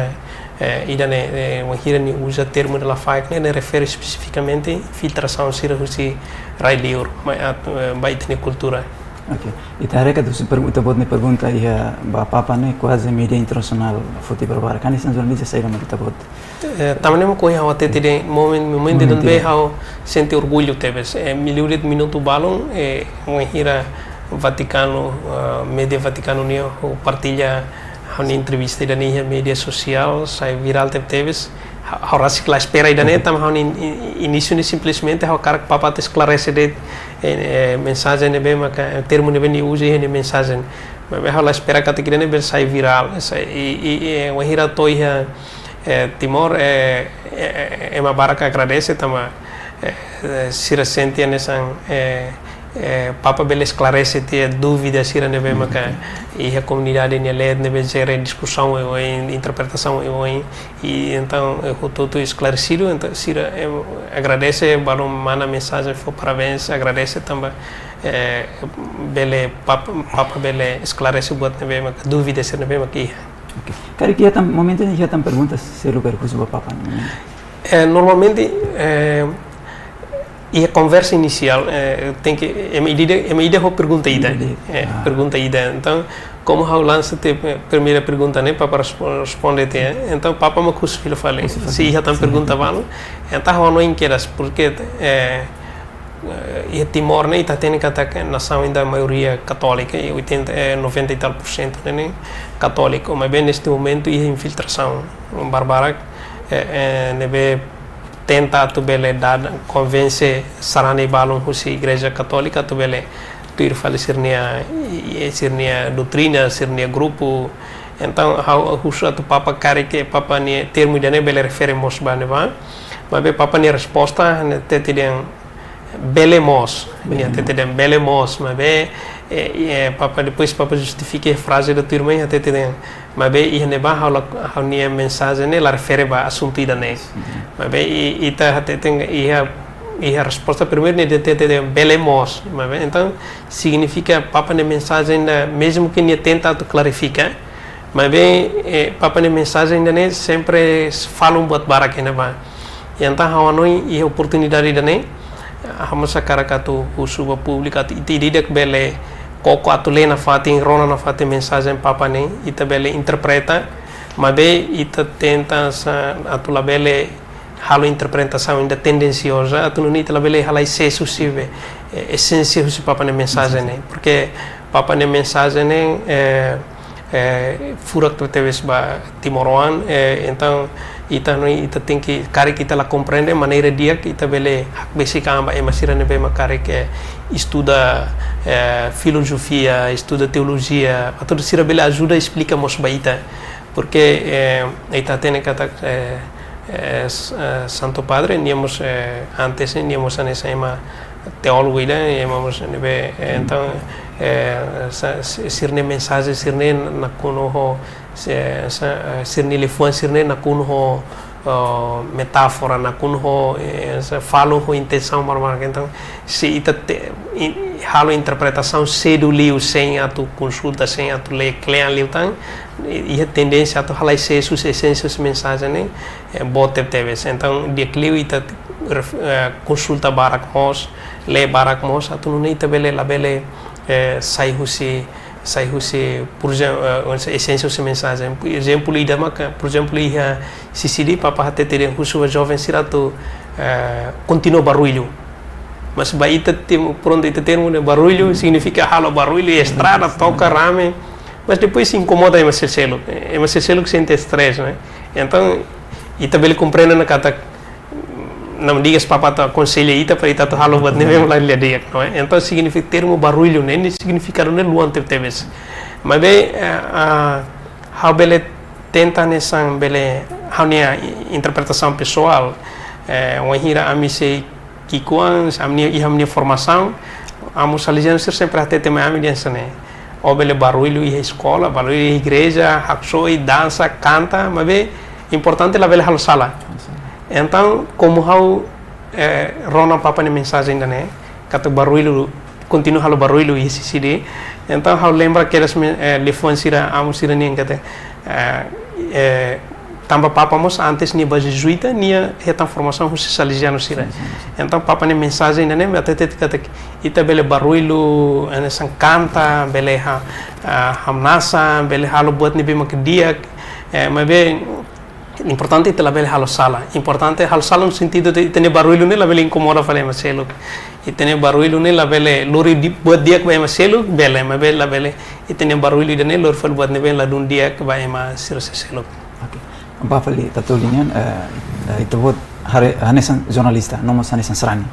eh, ida-ne'e, eh, wainhira nia uza termu ida Lafaek ne'e, ne'e refere espesifikamente infiltrasaun sira husi rai-liur, mai at-, eh, ba ita-nia kultura. Oke. Ita haree katak husi pergu-, ita-boot nia pergunta iha ba Papa ne'e kuaze média internasionál foti barbarak. Hanesan jornalista saida mak ita-boot? Eh, tanba ne'e mak ohin ha'u hatete dehan momen-, momentu ida ne'ebé ha'u sente orgullu tebes. Eh, liuliu de'it minutu balun, eh, wainhira Vatikanu, eh, média Vatikanu nian ho partilla ha'u-nia entrevista ida-ne'e iha média sosiál, sai virál tebetebes. Ha-, ha'u rasik la espera ida-ne'e, tanba ha'u-nia in-, in-, inísiu ne'e simplesmente ha'u hakarak Papa atu esklarese de'it, eh, eh, mensajen ne'ebé maka, eh, termu ne'ebé nia uza iha nia mensajen. Maibé ha'u la espera katak ida-ne'e bele sai virál. Sai, i, i, i, eh, wainhira to'o iha, eh, Timor, eh, eh, eh, ema barak agradese tanba, eh, eh, sira sente hanesan, eh, eh, Papa bele esklarese tiha dúvida sira ne'ebé maka iha komunidade nia leet ne'ebé jere diskusaun oioin, interpretasaun oioin, i entaun, eh, hotu-hotu esklaresidu, entaun sira, eh, agradese, balun manda mensajen fó parabéns, agradese tanba, eh, bele Pap-, Papa bele esklarese buat ne'ebé maka dúvida sira ne'ebé maka iha. Oke. Karik iha tan, momentu ne'e iha tan pergunta seluk karik husu ba Papa ne'e? Eh, normalmente, eh, iha konversa inisiál, eh, tenke, ema ida, ema ida ho pergunta ida. Ida. Eh, ah. Pergunta ida. Entaun, komu ha'u lansa tiha, eh, primeira pergunta ne'e, Papa respo-, responde tiha. Entaun, Papa mak husu fila fali. Husu fali. Se iha tan pergunta balu. Entaun, ha'u hanoin kedas, porke, eh, eh, iha Timor ne'e, ita hatene katak nasaun ida maioria katólika, e oitenta, eh, noventa e tal por cento ne'e, ne'e katóliku. Maibé neste momento iha infiltrasaun barbarak, eh, eh, ne'ebé tenta atu bele dada, konvense sarani balun husi Igreja Katólika atu bele tuir fali sira-nia, i, i, sira-nia doutrina, sira-nia grupu. Entaun, ha'u husu atu Papa karik Papa nia termu ida-ne'e bele refere mós ba ne'ebá. Maibé Papa nia resposta, ne'e hatete dehan bele mós, nia hatete dehan bele mós, maibé, eh, eh, Papa, depois Papa justifika fraze ida tuirmai, hatete dehan, maibé iha ne'ebá ha'u la, ha'u-nia mensajen ne'e la refere ba asuntu ida-ne'e. Maibé i, ita hatete iha, iha resposta primeiru ne'e hatete dehan bele mós, maibé entaun signifika Papa nia mensajen ida, mezmu ke nia tenta atu klarifika, maibé, eh, Papa nia mensajen ida-ne'e sempre falun buat barak iha ne'ebá. I entaun ha'u hanoin iha oportunidade ida-ne'e, ha'u mós hakarak atu husu ba públiku atu ita ida-idak bele koko atu lee nafatin, rona nafatin mensajen Papa ne'e, ita bele interpreta, maibé ita tenta sa atu labele halo interpretasaun ida tendensioza, atu nune'e ita labele halai sesu husi be, eh, esénsia husi Papa nia mensajen ne'e. Porke Papa nia mensajen ne'e, eh, eh, furak tebetebes ba timoroan, eh, entaun ita no ita tenke, karik ita la komprende maneira di'ak, ita bele hakbesik an ba ema sira ne'ebé mak karik, eh, estuda, eh, filozofia, estuda teolojia, atu sira bele ajuda esplika mós ba ita. Porke, eh, ita hatene katak, eh, eh, s- eh, Santo Padre, nia mós, eh, antes ne'e nia mós hanesan ema teólogu ida, ema mós ne'ebé, eh, entaun, eh, sa- si- sira-nia mensajen sira-ne'e nakonu ho, se- sa- eh, sira-nia liafuan sira-ne'e nakonu ho, oh, metáfora, nakonu ho, eh, sa- falun ho intensaun malu-malu. Entaun, se ita te- in- halo interpretasaun sedu liu sein atu konsulta, sein atu lee kle'an liután, iha tendénsia atu halai sees husi esénsia husi mensajen ne'e, eh, boot tebetebes. Entaun, di'ak liu ita ref- eh, konsulta barak mós, lee barak mós, atu nune'e ita bele, labele, eh, sai husi, sai husi, por ezem- eh, esénsia husi mensajen. Por ezemplu ida maka, por ezemplu, iha C C D, Papa hatete dehan husu ba joven sira atu, eh, kontinua barullu. Mas ba ita termu, prontu, ita termu ne'e barullu signifika halo barullu, estrada, toka rame. Mas depois inkomoda ema seluk-seluk. Ema seluk-seluk sente stress, ne'e? Entaun, ita bele komprende ona katak, namun digas Papa atu akonselha ita para ita atu halo buat ne'ebé mak la di'ak, ne'e? Entaun, signifika termu barullu ne'e, nia signifikadu ne'e luan tebetebes. Maibé, eh, ah, ha'u bele tenta hanesan bele, ha'u-nia interpretasaun pesoál, eh, wainhira ami sei ki'ikoan, ami-nia, iha ami-nia formasaun, amu Salesianu sira sempre hatete mai ami dehan hanesan ne'e: ó bele barullu iha eskola, barullu iha igreja, haksoit, dansa, kanta, maibé importante labele halo sala. Entaun, komu ha'u, eh, rona Papa nia mensajen ida-ne'e, katak barullu, kontinua halo barullu iha C C D. Entaun, ha'u lembra kedas me- eh, liafuan sira, amu sira-nian katak, eh, eh, tanba Papa mós antes nia ba Jezuíta, nia hetan formasaun husi Salesianu sira. Entaun, Papa nia mensajen ida-ne'e, hatete katak ita bele barullu, hanesan kanta, bele ha- ah, hamnasa, bele halo buat ne'ebé mak di'ak, eh, maibé importante ita labele halo sala. Importante halo sala no sentidu de ita-nia barullu ne'e labele inkomoda fali ema seluk. Ita-nia barullu ne'e labele lori di- buat di'ak ba ema seluk, bele, maibé labele, ita-nia barullu ida-ne'e lori fali buat ne'ebé ladún di'ak ba ema sira seluk. Oke. Ba fali Tatoli nian, eh, eh, ita-boot haree hanesan jornalista, no mós hanesan sarani.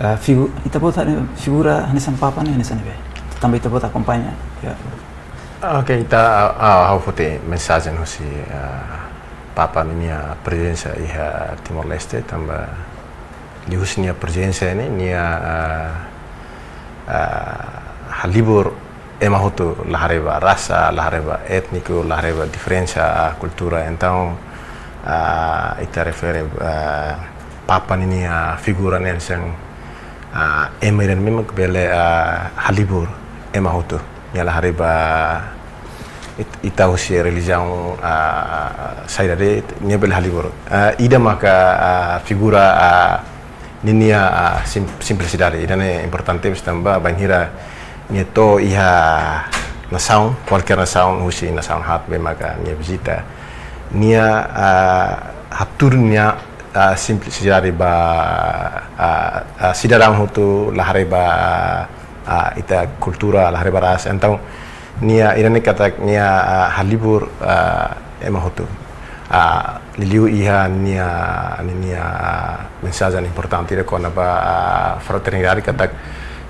Eh, figu- ita-boot haree figura hanesan Papa ne'e hanesan ne'ebé? Tanba ita-boot akompaña, ya. Oke, ita, ah, ha'u foti mensajen husi, ah, Papa ninia prezensa iha Timor-Leste, tanba liuhusi nia prezensa ne'e, nia, ah, ah, halibur ema hotu, la haree ba rasa, la haree ba étniku, la haree ba diferensa, ah, kultura. Entaun, ah, ita refere, ah, Papa ninia figura ne'e hanesan, ah, ema ida ne'ebé mak bele, ah, halibur ema hotu. Nia la haree ba it- ita husi relijiaun, ah, saida de'it, nia bele halibur. Ah, ida maka, ah, figura, ah, ninia, ah, sim- simplisidade. Ida-ne'e importante, tanba bainhira nia to'o iha nasaun, kualkér nasaun, husi nasaun haat be maka nia vizita. Nia, ah, hatudu nia, ah, simplisidade ba, ah, ah, sidadaun hotu, la haree ba, ah, ita kultura, la haree ba rasa. Entaun, nia, ida-ne'e katak nia, ah, halibur, ah, ema hotu. Ah, liuliu iha nia, ninia, ah, mensajen importante ida kona-ba, ah, fraternidade, katak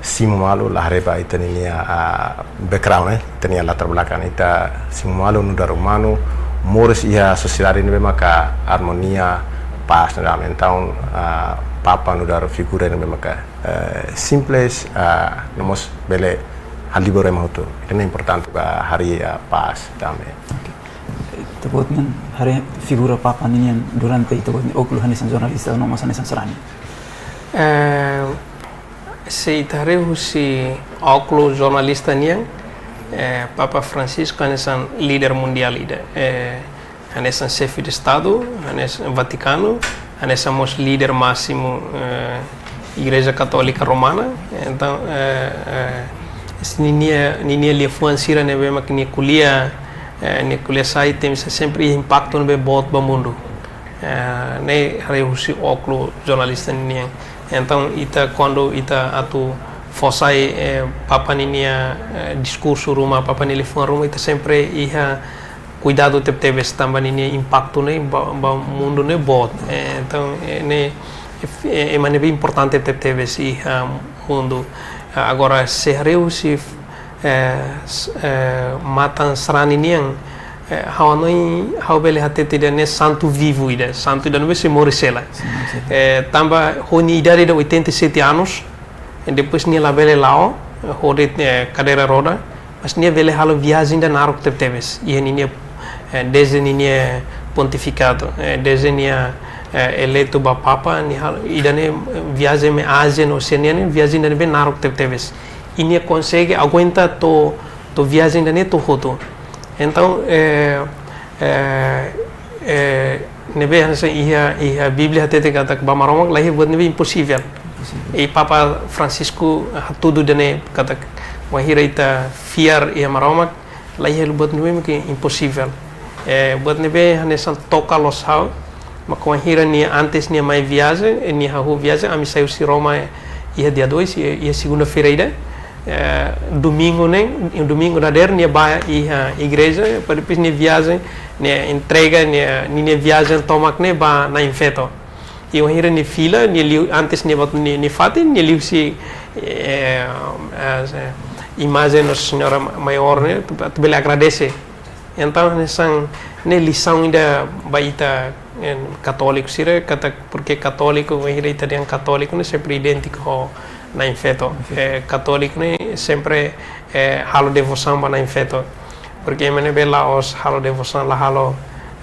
simu malu, la haree ba ita ninia, ah, background, eh, ita-nia latar belakang, ita simu malu nu'udar umanu, moris iha sosiedade ne'ebé maka armonia, pás, no dame. Entaun, ah, Papa nu'udar figura ne'ebé maka, eh, simples, ah, no mós bele halibur ema hotu. Ida-ne'e importante ba harii, ah, pás, dame. Oke. Ita-boot nian haree figura Papa ninian durante ita-boot nia ókulu hanesan jornalista, no mós hanesan sarani? Eh, se ita haree husi ókulu jornalista nian, eh, Papa Francisco hanesan líder mundiál ida. Eh, hanesan xefe de Estadu, hanesan Vatikanu, hanesan mós líder másimu, eh, Igreja Katólika Romana. Entaun, eh, eh, ninia, ninia liafuan sira ne'ebé mak nia ko'alia, eh, nia ko'alia sai, tenke sempre impaktu ne'ebé boot ba mundu. Eh, ne'e haree husi ókulu jornalista nian. Entaun, ita, kuandu ita atu fó sai, eh, Papa ninia, eh, diskursu ruma, Papa nia liafuan ruma, ita sempre iha kuidadu tebetebes tanba ninia impaktu ne'e ba, ba mundu ne'e boot. Eh, entaun, eh, ne'e, eh, ema ne'ebé importante tebetebes iha mundu. Ah, agora, se haree husi, eh, s- eh, matan sarani nian, Eh, ha'u hanoin, ha'u bele hatete ida-ne'e santu vivu ida, santu ida ne'ebé sei moris hela. Sin, sin. Eh, tanba ho nia idade de oitenta e sete anos, e depois nia labele la'o, eh, hodi, eh, kadeira roda, mas nia bele halo viajen ida naruk tebetebes. Iha ninia, eh, desde ninia pontifikadu, eh, desde nia, eh, eleitu ba papa, nia halo, ida-ne'e, eh, viajen mai Ázia no Oseania ne'e, viajen ida ne'ebé naruk tebetebes. I nia konsege aguenta to'o, to'o viajen ida-ne'e to'o hotu. Entaun, eh, eh, eh, ne'ebé hanesan iha, iha Bíblia hatete katak ba Maromak la iha buat ne'ebé imposivel. Imposivel. I Papa Francisco hatudu ida-ne'e katak wainhira ita fiar iha Maromak, la iha buat ne'ebé mak imposivel. Eh, buat ne'ebé hanesan toka loos ha'u, mak wainhira nia antes nia mai viajen, eh, nia hahú viajen, ami sai husi Roma, eh, iha dia dois, eh, iha segunda-feira ida. Eh, domingu ne'e, domingu dadeer nia bá iha igreja, para depois nia viajen, nia entrega, nia, nia viajen tomak ne'e ba Na'in Feto. I wainhira nia fila, nia liu, antes nia bá to'o nia, nia fatin, nia liuhusi, eh, eh, imajen Nossa Senhora Maior ne'e, atu, atu bele agradese. Entaun, hanesan ne'e lisaun ida ba ita, eh, katóliku sira, katak, porke katóliku, wainhira ita dehan katóliku ne'e sempre idéntiku ho Na'in Feto. Na'in Feto. Eh, katóliku ne'e sempre, eh, halo devosaun ba Na'in Feto. Porke ema ne'ebé la'ós halo devosaun, la halo,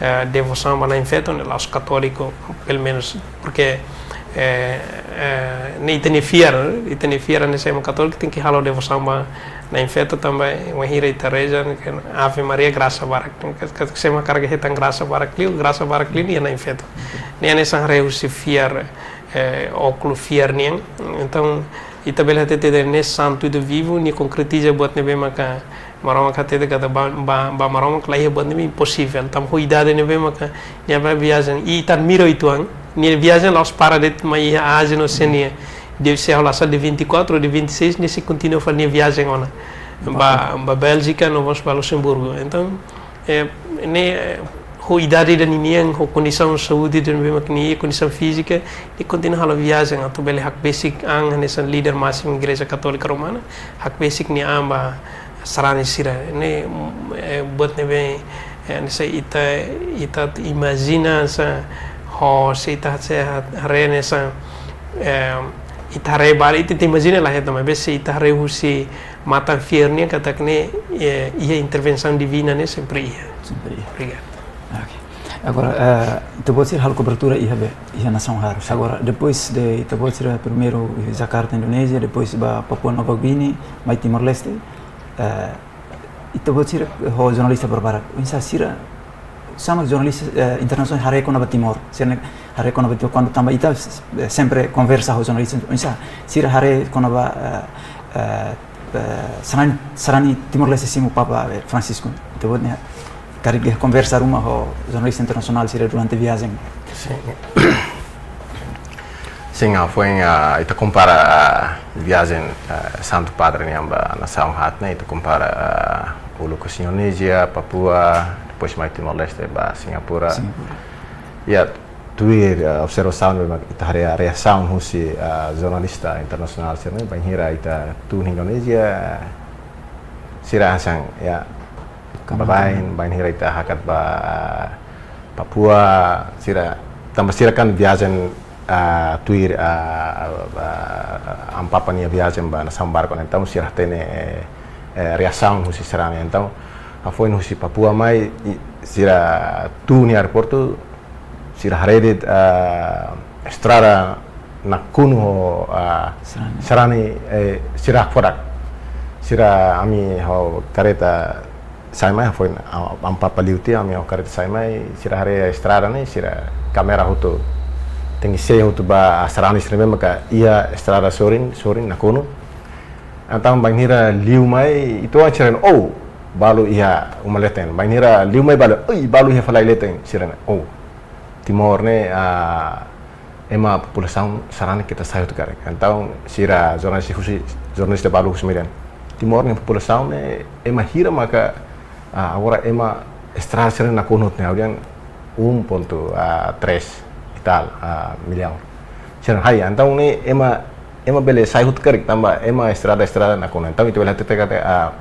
eh, devosaun ba Na'in Feto ne'e la'ós katóliku, pelumenus. Porke, eh, eh, ne'e ita-nia fiar, ita-nia fiar ne'e se ema katóliku tenke halo devosaun ba Na'in Feto tanba wainhira ita reza, ne'e ke Ave Maria, grasa barak. Ke, ke, se ema hakarak hetan grasa barak liu, grasa barak liu iha Na'in Feto. Ne'e hanesan haree husi fiar, eh, ókulu fiar nian. Entaun, ita bele hatete ida-ne'e santu ida vivu, nia konkretiza buat ne'ebé maka Maromak hatete katak ba, ba, ba Maromak la iha buat ne'ebé imposivel. Tanba ho idade ne'ebé maka nia bá viajen. I ita admira uitoan, nia viajen la'ós para de'it mai iha Ázia no Oseania. Deve ser, ha'u la sala, dia vinte e quatro ou dia vinte e seis, nia sei kontinua fali nia viajen ona. Ba, ba Bélgika, no mós ba Luxemburgo. Entaun, eh, ne'e, eh, ho idade ida ninian, ho kondisaun saúde ida ne'ebé mak nia, kondisaun fízika, nia kontinua halo viajen atu bele hakbesik an hanesan líder másimu Igreja Katólika Romana, hakbesik nia an ba sarani sira. Ne'e, mm, eh, buat ne'ebé, eh, hanesan ita, ita imajina sa, ho se ita, se ha-, haree hanesan, eh, ita haree balu, ita, ita imajina la hetan, maibé se ita haree husi matan fiar nian katak ne'e, eh, iha intervensaun divina ne'e sempre iha. Sempre iha. Obrigadu. Ok. Agora, eh, ita-boot sira halo kobertura iha be, iha nasaun harus. Agora, depois de ita-boot sira primeiru iha Jakarta, Indonézia, depois ba Papua Nova Guiné, mai Timor-Leste, eh, ita-boot sira ho jornalista barbarak. Oinsá sira, sama jornalista, eh, internasionál haree kona-ba Timor. Sira ne'e haree kona-ba Timor, kuandu tanba ita, eh, sempre konversa ho jornalista. Oinsá sira haree kona-ba, eh, eh, eh, sarani, sarani Timor-Leste simu Papa, eh, Francisco. Ita-boot ne'e karik iha konversa ruma ho jornalista internasionál sira durante viajen. Sin. Sin, ah, foin, ah, ita kompara, ah, viajen, ah, Santu Padre nian ba nasaun haat ne'e, ita kompara, ah, uluk husi Indonézia, Papua, depois mai Timor-Leste ba Singapura. Singapura. Ya, tuir, ah, observasaun ne'ebé mak ita haree reasaun husi, ah, jornalista internasionál sira ne'e, bainhira ita tun Indonézia, sira hanesan, ya, Kamu baibain, bainhira ita hakat ba Papua, sira, tanba sira kan viajen, ah, tuir, ah, ah, Amu Papa nia viajen ba nasaun barak ne'e, entaun sira hatene, eh, eh, reasaun husi sarani. Entaun, hafoin husi Papua mai, i, sira tun iha aeroportu, sira haree de'it, ah, estrada nakonu ho, ah, sarani, sarani, eh, sira hakfodak. Sira, ami ho kareta sai mai, foin, ah, Amu Papa liu tiha, ami ho kareta sai mai, sira haree estrada ne'e, sira kámera hotu tenke sei hotu ba sarani sira ne'ebé maka iha estrada sorin, sorin nakonu. Entaun bainhira liu mai, ita-boot sira, oh, balu iha uma leten. Bainhira liu mai balu, oi, balu iha falai leten, sira, oh, Timor ne'e, ah, ema populasaun sarani keta sai hotu karik. Entaun sira jornalista husi, jornalista balu husi mai dehan, Timor nia populasaun ne'e ema hira maka, ah, agora ema estrada sira nakonu hotu ne'e, ha'u dehan um ponto três e tal, ah, millaun. Sira, hai, entaun ne'e ema, ema bele sai hotu karik tanba ema estrada, estrada nakonu. Entaun ita bele hatete katak, ah,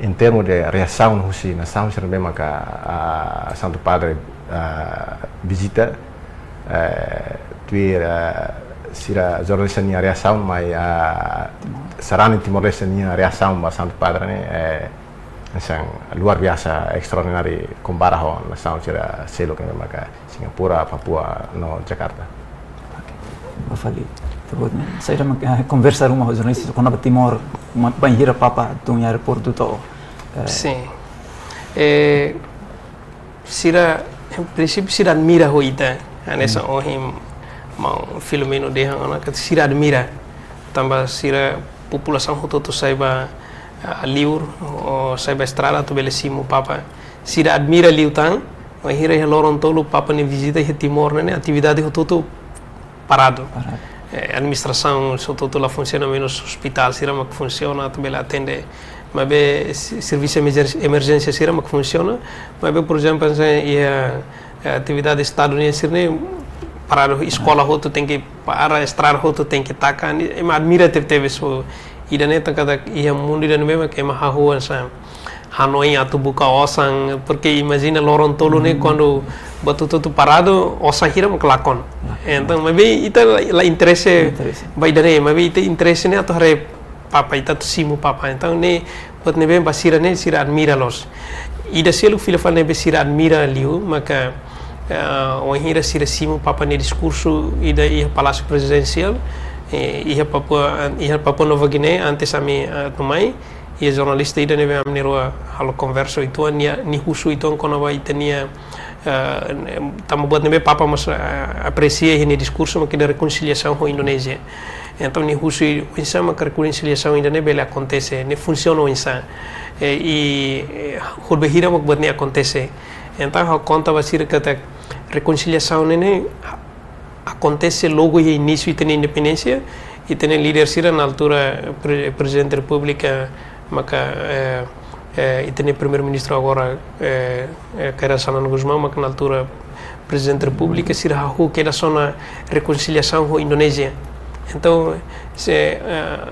Em termos de reasaun husi nasaun sira ne'ebé maka, ah, Santu Padre, ah, vizita, eh, tuir, ah, sira jornalista nia reasaun, mai, ah, sarani Timor-Leste nia reasaun ba Santu Padre ne'e, eh, hanesan luar biasa, extraordináriu, kompara ho nasaun sira seluk ne'ebé maka Singapura, Papua, no Jakarta. Oke. Ba fali, ita-boot ne'e, saida mak, eh, konversa ruma ho jornalista kona-ba Timor, ma-, bainhira Papa tun iha aeroportu to'o, eh, Sin. Eh, sira, em prinsípiu, sira admira ho ita. Hanesan, hmm, ohin maun Filomeno dehan ona katak sira admira. Tanba sira populasaun hotu-hotu sai ba, ah, liur, ou sai ba estrada atu bele simu Papa. Sira admira liután, bainhira iha loron tolu Papa nia vizita iha Timor ne'e, atividade hotu-hotu paradu. Paradu. Eh, administrasaun hotu-hotu la funsiona, menus ospitál sira mak funsiona atu bele atende. Maibé si-, servisu emerjén-, emerjénsia sira mak funsiona. Maibé, por ezemplu, hanesan iha, eh, atividade Estadu nian sira-ne'e paradu, eskola hotu tenke para, estrada hotu tenke taka, ne'e ema admira tebetebes. So, ida-ne'e tan katak iha mundu ida-ne'ebé mak ema hahú hanesan hanoin atu buka osan, porque imajina loron tolu ne'e, hmm, kuandu buat hotu-hotu paradu, osan hira mak lakon. Lakon. Entaun, maibé ita la, la interese, interese ba ida-ne'e, maibé ita interese ne'e atu haree Papa, ita atu simu Papa. Entaun, ne'e buat ne'ebé ba sira ne'e, sira admira loos. Ida seluk fila fali ne'ebé sira admira liu, maka, eh, wainhira sira simu Papa nia diskursu ida iha Palásiu Prezidensiál, eh, iha Papua, iha Papua Nova Guiné, antes ami, eh, atu mai, iha jornalista ida ne'ebé ami na'in-rua halo konversa uitoan, nia, nia husu uitoan kona-ba ita-nia, eh, tanba buat ne'ebé Papa mós, eh, apresia iha nia diskursu, mak ida rekonsiliasaun ho Indonézia. Entaun, nia husu oinsá maka rekonsiliasaun ida-ne'e bele akontese, ne'e funsiona oinsá. Eh, i, eh, hodi bainhira mak buat ne'e akontese. Entaun, ha'u konta ba sira katak rekonsiliasaun ne'e, ne'e akontese logu iha inísiu ita-nia independénsia, ita-nia líder sira na altura, pre-, Prezidente Repúblika, maka, eh, eh, ita-nia Primeiru-Ministru agora, eh, eh, Kay Rala Xanana Gusmão, maka na altura Prezidente Repúblika, sira hahú kedas ona rekonsiliasaun ho Indonézia. Entaun, se, eh,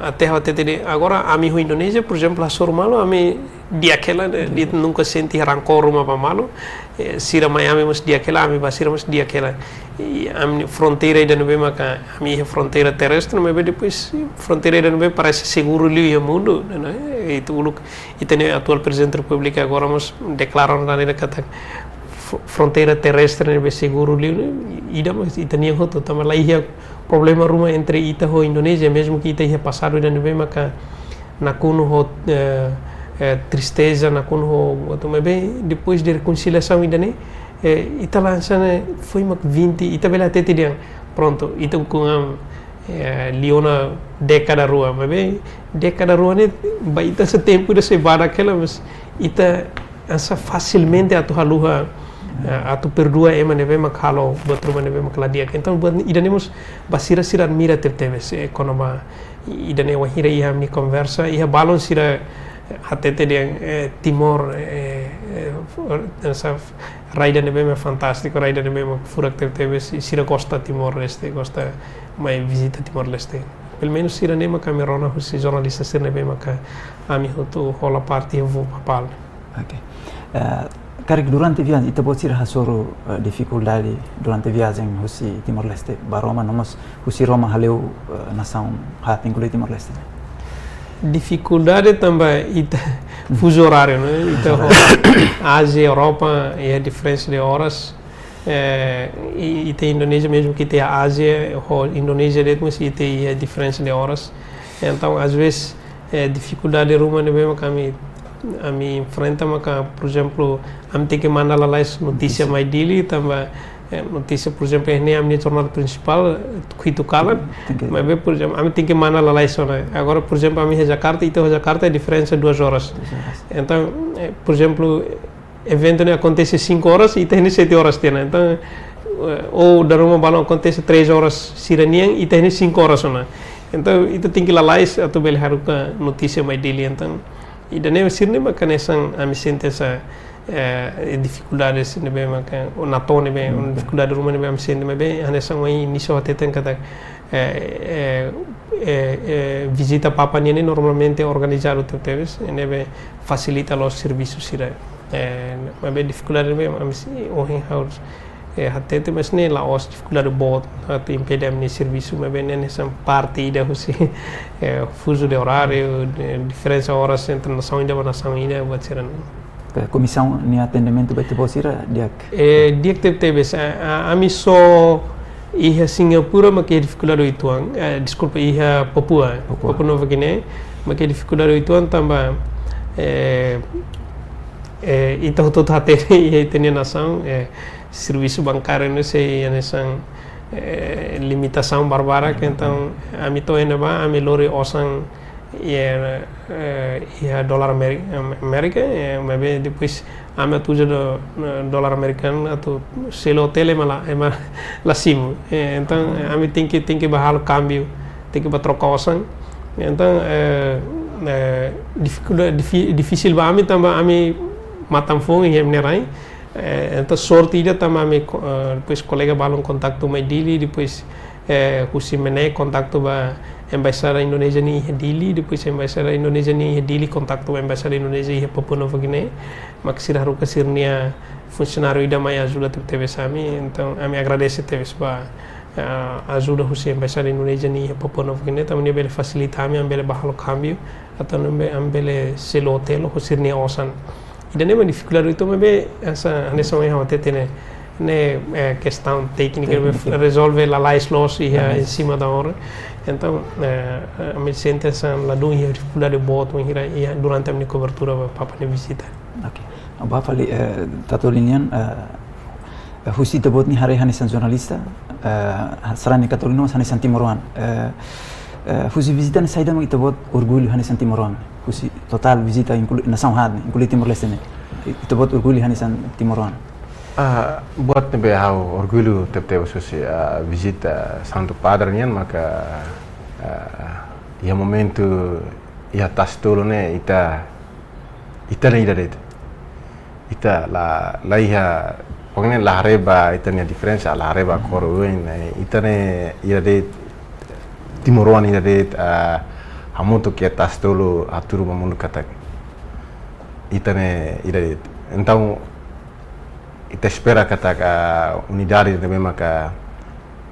até ha'u hatete de'it, agora ami ho Indonézia, por ezemplu, hasoru malu, ami di'ak hela, ne'e, di'ak, nunka sente rankór ruma ba malu. Eh, sira mai ami mós di'ak hela, ami ba sira mós di'ak hela. I ami fronteira ida ne'ebé maka, ami iha fronteira terrestre, maibé depois fronteira ida ne'ebé parese seguru liu iha mundu, ne'e, ne'e? Ita uluk, ita-nia atuál Prezidente Repúblika agora mós deklara ona ida katak fro-, fronteira terrestre ne'ebé seguru liu, ne'e, ida mós ita-nian hotu, tanba la iha problema ruma entre ita ho Indonézia, mezmu ke ita iha pasadu ida ne'ebé maka nakonu ho, eh, eh, tristeza, nakonu ho, atu maibé, depois de rekonsiliasaun ida-ne'e, eh, ita la hanesan ne'e, foin mak vinte, ita bele hatete dehan, prontu, ita ukun an, eh, liu ona dékada rua, maibé, dékada rua ne'e, ba ita hanesan tempu ida sei badak hela, mas ita hanesan fasilmente atu haluha, eh, atu perdua ema ne'ebé mak halo buat ruma ne'ebé mak la di'ak. Entaun, buat ida-ne'e mós ba sira, sira admira tebetebes, eh, kona-ba ida-ne'e, wainhira iha ami-nia konversa, iha balun sira hatete dehan, eh, Timor, eh, eh, hanesan rai ida ne'ebé mak fantástiku, rai ida ne'ebé mak furak tebetebes, i sira gosta Timor-Leste, gosta mai vizita Timor-Leste. Pelumenus sira-ne'e mak ami rona husi jornalista sira ne'ebé maka ami hotu hola parte iha voo papal. Oke. Eh, karik durante viajen, ita-boot sira hasoru, eh, difikuldade durante viajen husi Timor-Leste ba Roma, no mós husi Roma hale'u, eh, nasaun haat, inklui Timor-Leste? Difikuldade tanba ita, hmm, fuzu oráriu, ne'e? Ita, fuzu oráriu, ho Ázia, Europa, iha diferensa de oras. Eh, i, ita Indonézia, mezmu ke ita iha Ázia, ho Indonézia de'it, mas ita iha diferensa de oras. Entaun, às vezes, eh, difikuldade ruma ne'ebé maka ami, ami enfrenta maka, por ezemplu, ami tenke manda lalais notísia, notísia, mai Dili, tanba, eh, notísia, por ezemplu, ne'e ami-nia jornál prinsipál, eh, Kuitu Kalan, tenke, maibé, por ezemplu, ami tenke manda lalais ona. Agora, por ezemplu, ami iha Jakarta, ita iha Jakarta, diferensa duas oras. Duas oras. Entaun, eh, por ezemplu, eventu ne'e akontese cinco horas, ita iha ne'e sete horas tiha ona. Entaun, eh, ou dala ruma balun akontese três horas sira-nian, ita iha ne'e cinco horas ona. Entaun, ita tenke lalais atu bele haruka notísia mai Dili. Entaun, ida-ne'e sira-ne'e maka hanesan ami sente hanesan, eh, difikuldade sira ne'ebé maka, ou natoon ne'ebé, hmm, difikuldade ruma ne'ebé ami sente, maibé hanesan ohin inísiu hateten katak Eh, eh, eh, eh, vizita Papa nian ne'e normalmente organizadu tebetebes, ne'ebé fasilita loos servisu sira. Eh, maibé difikuldade ne'ebé ami sei ohin ha'u, eh, hatete, mas ne'e la'ós difikuldade boot atu impede ami-nia servisu, maibé ne'e hanesan parte ida husi, eh, fuzu de oráriu, de diferensa oras entre nasaun ida ba nasaun ida, buat sira-ne'e. Ka komisaun nia atendimentu ba ita-boot sira di'ak? Eh, di'ak tebetebes. A, a, ami só iha Singapura mak iha difikuldade uitoan. Eh, deskulpa, iha Papua. Papua. Papua Nova Guiné mak iha difikuldade uitoan tanba, eh, eh, ita hotu-hotu hatene iha ita-nia nasaun, eh, servisu bankáriu ne'e sei hanesan, eh, limitasaun barbarak, entaun ami to'o iha ne'ebá, ami lori osan iha, eh, iha dolar Ameri-, Am-, Amérika, eh, maibé depois ami atu uza do-, eh, dolar amerikanu atu selu hotel ema la, ema la simu. Eh, entaun, eh, ami tenke, tenke bá halo kámbiu, tenke bá troka osan. Entaun, eh, eh, difikulda-, difi-, difisil ba ami tanba ami matan foun iha ema nia rai. Eh, entaun sorte ida tanba ami ko-, eh, depois kolega balun kontaktu mai Dili, depois, eh, husi ema ne'e kontaktu ba embaixada Indonézia nian iha Dili, depois embaixada Indonézia nian iha Dili kontaktu ba embaixada Indonézia iha Papua Nova Guiné, mak sira haruka sira-nia funsionáriu ida mai ajuda tebetebes ami. Entaun ami agradese tebes ba, eh, ajuda husi embaixada Indonézia nian iha Papua Nova Guiné, tanba nia bele fasilita ami, ami bele bá halo kámbiu, atu ami be-, ami bele selu hotel ho sira-nia osan. Ida-ne'e mak difikuldade uitoan, maibé hanesan, hanesan ohin ha'u hatete ne'e, ne'e, eh, kestaun téknika, téknika, rezolve lalais loos iha, lalais, em cima da hora. Entaun, eh, ami sente hanesan ladún iha difikuldade boot wainhira iha durante ami-nia kobertura ba Papa nia vizita. Ok. Ba fali, eh, Katolika nian, eh, eh, husi ita-boot nia haree hanesan jornalista, eh, sarani Katolika no hanesan timoroan. Eh, eh, husi vizita ne'e saida mak ita-boot orgullu hanesan timoroan? Husi totál vizita inklui nasaun haat ne'e, inklui Timor-Leste ne'e. Ita-boot orgullu hanesan timoroan? Ah, buat ne'ebé ha'u orgullu tebetebes husi, ah, vizita Santu Padre nian maka, ah, iha momentu iha Tasi Tolu ne'e ita, ita ne'e ida de'it. Ita la, la iha, pokoknya la haree ba ita-nia diferensa, la haree ba kór oioin, eh, ita ne'e ida de'it, timoroan ida de'it, ah, hamutuk iha Tasi Tolu hatudu ba mundu katak ita ne'e ida de'it. Entaun, ita espera katak, ah, unidade ne'ebé maka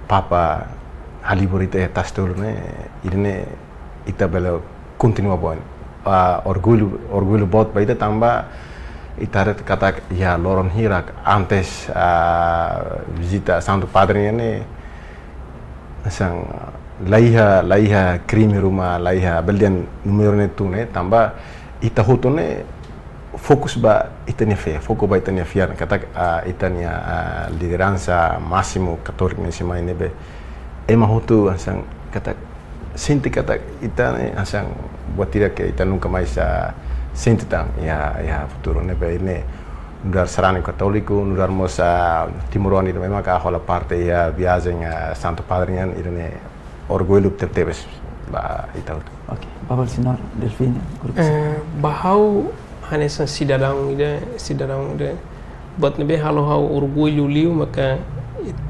Papa halibur ita iha Tasi Tolu ne'e, ida-ne'e ita bele kontinua ba oin. Ah, orgullu, orgullu boot ba ita tanba ita haree katak iha loron hirak antes, ah, vizita Santu Padre nian ne'e, hanesan la iha, la iha krime ruma, la iha bele dehan númeru ne'e tun ne'e, tanba ita hotu ne'e fokus ba ita-nia fé, fokus ba ita-nia fiar, katak, ah, ita-nia, ah, lideransa másimu Katólika nian sei mai ne'ebé ema hotu hanesan katak sente katak ita ne'e hanesan buat ida ke ita nunka mais, ah, sente tan iha, iha futuru ne'ebé ne'e nu'udar sarani Katólika, nu'udar mós, ah, timoroan ida ne'ebé maka hola parte iha viajen, ah, Santu Padre nian, ida-ne'e orgullu tebetebes ba ita hotu. Ok, ba fali señór Delfino, grupu. Eh, ba ha'u hanesan sidadaun ida, sidadaun ida, buat ne'ebé halo ha'u orgullu liu maka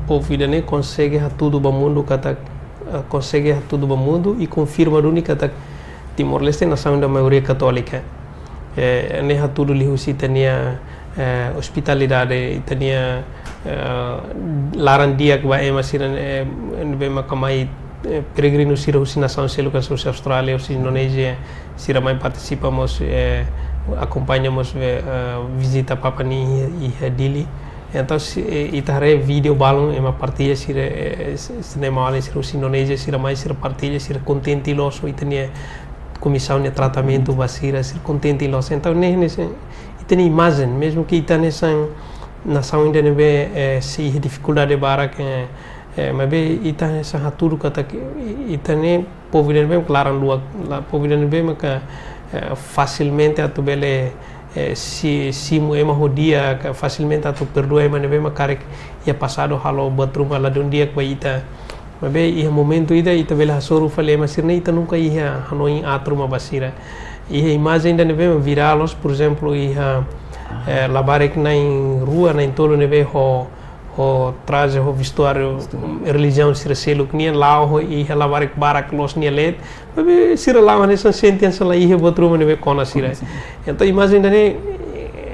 povu ida-ne'e konsege hatudu ba mundu katak, eh, konsege hatudu ba mundu i konfirma duni katak Timor-Leste nasaun ida maioria katólika. Eh, ne'e hatudu liuhusi ita-nia, eh, ospitalidade, ita-nia, eh, laran di'ak ba ema sira, eh, ne'ebé maka mai, eh, peregrinu sira husi nasaun seluk, husi Austrália, husi Indonézia, sira mai partisipa mós, eh, akompaña mós, eh, eh, vizita Papa nian iha, iha Dili. Entaun, se, eh, ita haree vídeo balun, ema partilla sira, eh, se, se ne'e maun-alin sira husi Indonézia, sira mai, sira partilla, sira kontente loos ho ita-nia komisaun nia tratamentu ba sira, sira kontente loos. Entaun, ne'e, ne'e, se, ita-nia imajen, mezmu ke ita hanesan nasaun ida ne'ebé, eh, sei iha difikuldade barak, eh, eh, maibé ita hanesan hatudu katak i-, ita ne'e povu ida ne'ebé maka laran luak, la, povu ida ne'ebé maka, eh, fasilmente atu bele, eh, si-, simu ema ho di'ak, fasilmente atu perdua ema ne'ebé maka karik iha pasadu halo buat ruma ladún di'ak ba ita. Maibé iha momentu ida ita bele hasoru fali ema sira-ne'e, ita nunka iha hanoin aat ruma ba sira. Iha imajen ida ne'ebé mak virál loos, por ezemplu, iha, eh, labarik na'in rua, na'in tolu ne'ebé ho, ho traje, ho vestuáriu, vestuáriu, relijiaun sira seluk nian, la'o ho iha labarik barak loos nia leet, maibé sira la'o hanesan sente hanesan la iha buat ruma ne'ebé kona sira. Kona sira. Entaun imajen ida-ne'e,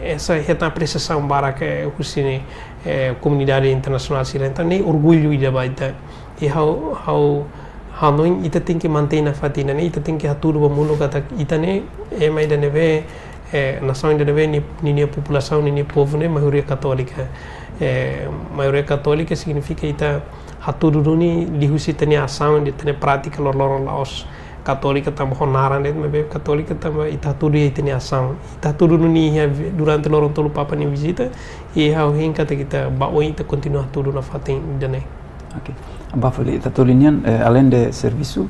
eh, hetan apresiasaun barak, eh, husi ne'e, eh, komunidade internasionál sira. Entaun ne'e orgullu ida ba ita. I ha'u, ha'u, ha'u hanoin ita tenke mantein nafatin ida-ne'e, ita tenke hatudu ba mundu katak ita ne'e ema ida ne'ebé, eh, nasaun ida ne'ebé nia, ninia populasaun, ninia povu ne'e maioria katólika. Eh, maioria katólika signifika ita hatudu duni liuhusi ita-nia asaun, ita-nia prátika loroloron la'ós katólika tanba ho naran de'it, maibé katólika tanba ita hatudu iha ita-nia asaun. Ita hatudu duni iha vi-, durante loron tolu Papa nia vizita, i ha'u hein katak ita ba oin ita kontinua hatudu nafatin ida-ne'e. Oke. Ba fali ita-nia nian, eh, além de servisu,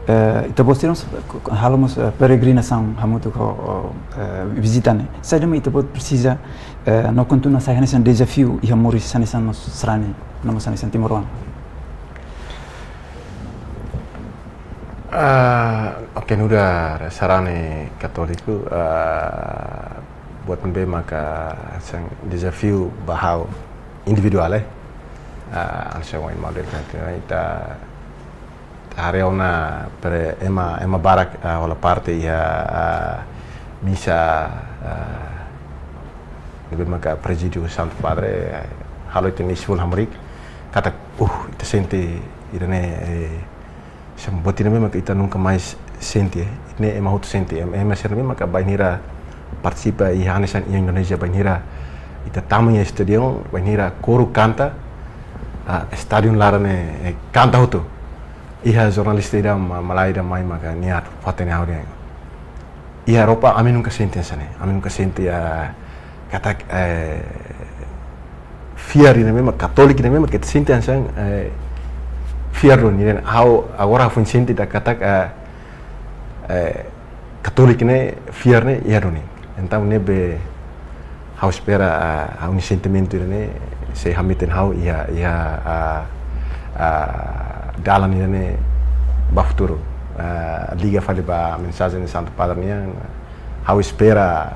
eh, ita-boot sira mós, eh, halo mós, eh, peregrinasaun hamutuk ho, eh, vizita ne'e. Saida mak ita-boot presiza, eh, no kontinua sai hanesan dezafiu iha moris hanesan mós sarani, no mós hanesan timoroan. Ah, oke, nu'udar sarani katóliku, ah, buat ne'ebé maka hanesan dezafiu ba ha'u individuál, eh. Ah, hanesan ohin maun dehan katak ita, ita haree ona pre-, ema, ema barak, ah, hola parte iha, ah, misa, ah, ne'ebé maka prezide Santu Padre, eh, halo ita-nia esforsu hamriik, katak, uh, ita sente ida-ne'e, eh, hanesan buat ida ne'ebé maka ita nunka mais sente, eh. Ne'e ema hotu sente, em-, ema sira ne'ebé maka bainhira partisipa iha hanesan iha Indonézia, bainhira ita tama iha estádiu, bainhira koru kanta, ah, estádiu laran ne'e, eh, kanta hotu. Iha jornalista ida ma-, malae ida mai maka nia atu fatin ha'u dehan: "Iha Europa ami nunka sente hanesan ne'e, ami nunka sente, ah, katak, eh, fiar ida ne'ebé mak katólika ida ne'ebé mak ita sente hanesan, eh, fiar duni." Ne'e ha'u agora foin sente ida katak, eh, eh, katólika ne'e fiar ne'e iha duni. Entaun ne'ebé ha'u espera, ah, ha'u-nia sentimentu ida-ne'e sei hametin ha'u iha, iha, ah, ah, dalan ida-ne'e ba futuru. Ah, liga fali ba mensajen Santu Padre nian, ha'u espera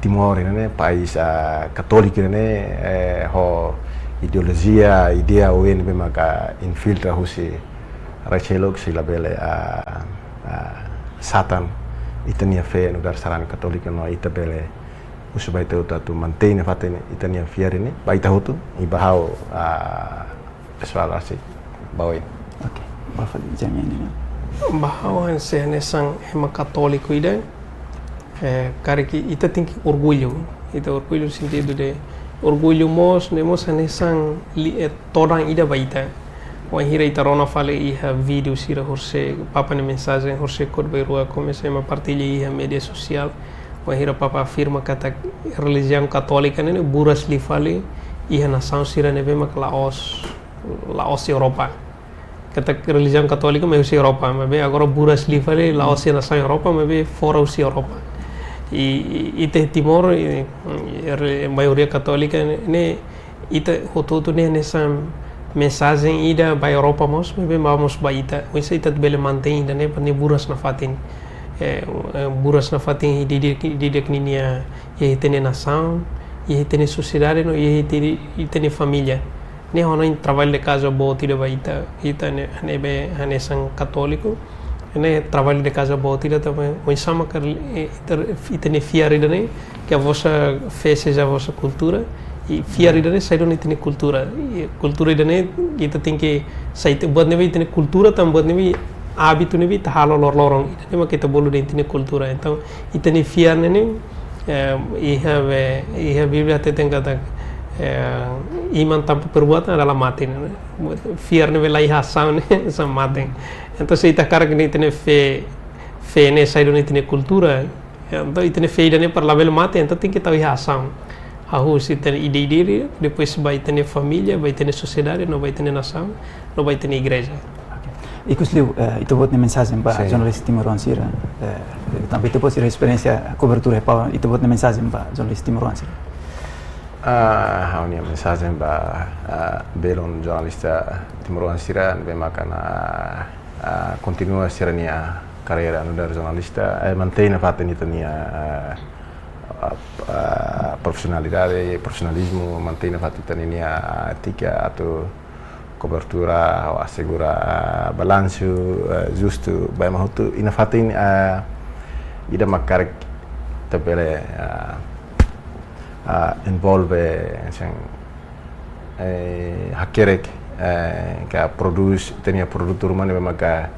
Timor ida-ne'e, país, ah, katólika ida-ne'e, eh, ho ideolojia, ideia oioin ne'ebé maka infiltra husi rai seluk sei labele, ah, ah, satan ita-nia fé nu'udar sarani katólika no ita bele husu ba ita hotu atu mantein nafatin ita-nia fiar ne'e, ba ita hotu, i ba ha'u, ah, pesoál rasik ba oin. Oke, ba fali Jamie nian. Ba ha'u hanesan, hanesan ema katóliku ida, eh, karik ita tenke orgullu, ita orgullu sentidu de orgullu mós, ne'e mós hanesan li-, eh, todan ida ba ita. Wainhira ita rona fali iha vídeo sira horisehik, Papa nia mensajen horisehik kod-bainrua komesa ema partilla iha média sosiál. Wainhira Papa afirma katak relijiaun katólika ne'e buras liu fali iha nasaun sira ne'ebé mak la'ós, la'ós Europa. Katak relijiaun katólika mai husi Europa, maibé agora buras liu fali la'ós iha nasaun Europa, maibé fora husi Europa. I, i, ita Timor, i, i, re-, maioria katólika ne'e, ne'e ita hotu-hotu ne'e hanesan mensajen ida ba Europa mós, maibé ba mós ba ita. Oinsá ita bele mantein ida-ne'e, para ne'e buras nafatin. Eh, eh, buras nafatin iha di'ak, di'ak ninia, iha ita-nia nasaun, iha ita-nia sosiedade no iha ita-nia, ita-nia família. Ne'e ha'u hanoin trabalho de casa boot ida ba ita, ita ne'e, ne'ebé hanesan katóliku. Ne'e trabalho de casa boot ida tanba oinsá maka, eh, ita, ita-nia fiar ida-ne'e, que a vossa fé seja a vossa cultura, i fiar ida-ne'e sai duni ita-nia kultura. I kultura ida-ne'e ita tenke sai te-, buat ne'ebé ita-nia kultura, tanba buat ne'ebé hábitu ne'ebé ita halo loroloron. Ida-ne'e maka ita bolu dehan ita-nia kultura. Entaun, ita-nia fiar ne'e, ne'e, eh, iha be, iha Bíblia hateten katak, eh, iman tanpa perbuatan adalah mate, ne'e. Fiar ne'ebé la iha asaun ne'e, hanesan mate. Entaun, se ita hakarak ita-nia fé, fé ne'e sai duni ita-nia kultura, entaun ita-nia fé ida-ne'e para labele mate, entaun tenke tau iha asaun. Hahú husi ita-nia ida-idak, depois ba ita-nia família, ba ita-nia sosiedade, no ba ita-nia nasaun, no ba ita-nia igreja. Oke. Ikusliu, eh, ita-boot nia mensajen ba, sin, jornalista timoroan sira, eh, tanba ita-boot sira esperiénsia kobertura iha Papa, ita-boot nia mensajen ba jornalista timoroan sira. Ah, ha'u-nia mensajen ba, ah, belun jornalista timoroan sira, ne'ebé maka, ah, kontinua sira-nia karreira nu'udar jornalista, eh, mantein nafatin ita-nia, ah, ah, ah, profisionalidade, profisionalizmu, mantein nafatin ita-nia, ah, étika atu kobertura, asegura, ah, balansu, ah, justu, ba ema hotu, i nafatin, ah, ida mak karik ita bele, ah, ah, envolve, hanesan, eh, hakerek, eh, ka produs, ita-nia produtu ruma ne'ebé maka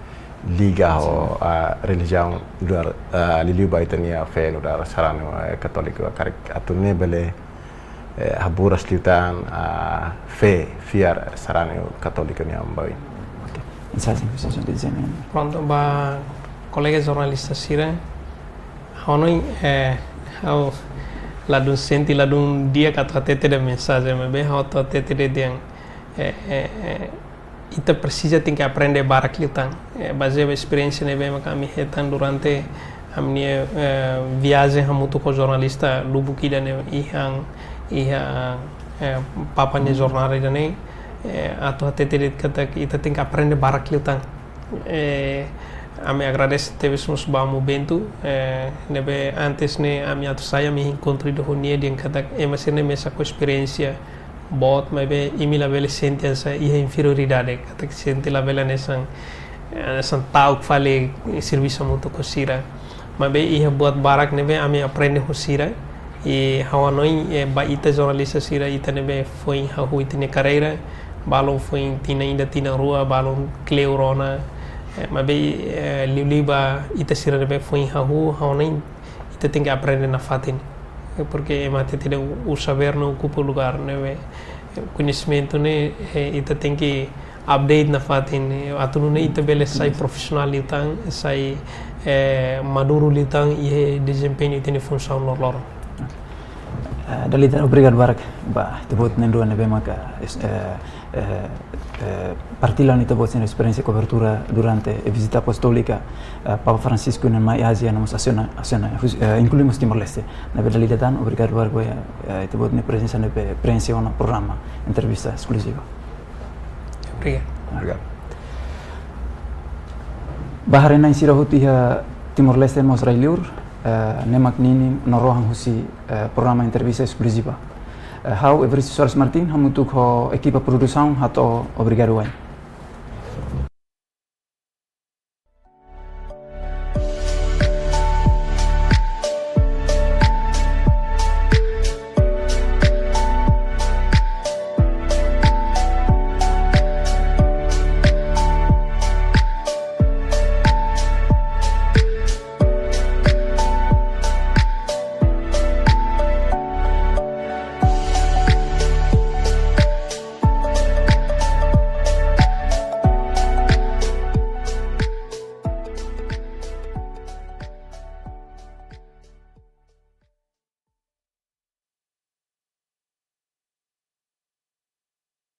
liga ho, ah, relijiaun nu'udar, ah, liuliu ba ita-nia fé nu'udar sarani, eh, Katóliku, karik atu nune'e bele, eh, haburas liután, ah, fé, fiar sarani Katóliku nian ba oin. Oke. Mensajen khusus untuk desember. Prontu, ba kolega jornalista sira, ha'u hanoin, eh, ha'u ladún sente, ladún di'ak atu hatete de'it mensajen, maibé ha'u atu hatete de'it dehan, eh, eh, eh, ita presiza tenke aprende barak liután. Eh, bazeia ba esperiénsia ne'ebé maka ami hetan durante ami-nia, eh, viajen hamutuk ho jornalista lubuk ida-ne'e iha, iha, eh, Papa nia jornál ida-ne'e, eh, atu hatete de'it katak ita tenke aprende barak liután. Eh, ami agradese tebes mós ba Amu Bento, eh, ne'ebé antes ne'e ami atu sai ami enkontru ida ho nia dehan katak ema sira-ne'e mesak ho esperiénsia boot, maibé imi labele sente hanesan iha inferioridade, katak sente labele hanesan, eh, hanesan ta'uk fali servisu hamutuk ho sira. Maibé iha buat barak ne'ebé ami aprende ho sira. I ha'u hanoin, eh, ba ita jornalista sira, ita ne'ebé foin hahú ita-nia karreira, balun foin tinan ida tinan rua, balun kleur ona, eh, maibé, eh, liuliu ba ita sira ne'ebé foin hahú, ha'u hanoin ita tenke aprende nafatin. Eh, porque ema hatete de'it o saber não ocupa o lugar, ne'ebé, eh, koñesimentu ne'e, eh, ita tenke update nafatin, eh, atu nune'e ita bele sai profisionál liután, sai, eh, maduru liután iha dezempeñu ita-nia funsaun loroloron. Eh, dala ida tan obrigadu barak ba ita-boot na'in-rua ne'ebé maka, es-, eh, eh, eh, partilla ho ita-boot sira-nia esperiénsia kobertura durante vizita apostólika, eh, Papa Francisco nian mai Ázia, no mós Ázia, Ázia, eh, inklui mós Timor-Leste. Ne'ebé dala ida tan obrigadu barak ba, eh, ita-boot nia prezensa ne'ebé preenxe ona programa entrevista eskluziva. Obrigadu. Obrigadu. Ba haree-na'in sira hotu iha Timor-Leste no mós rai-liur, eh, ne'e mak ninin no rohan husi, eh, programa entrevista eskluziva. Eh, ha'u Evaristo Soares Martins, hamutuk ho ekipa produsaun hato'o obrigadu wa'in.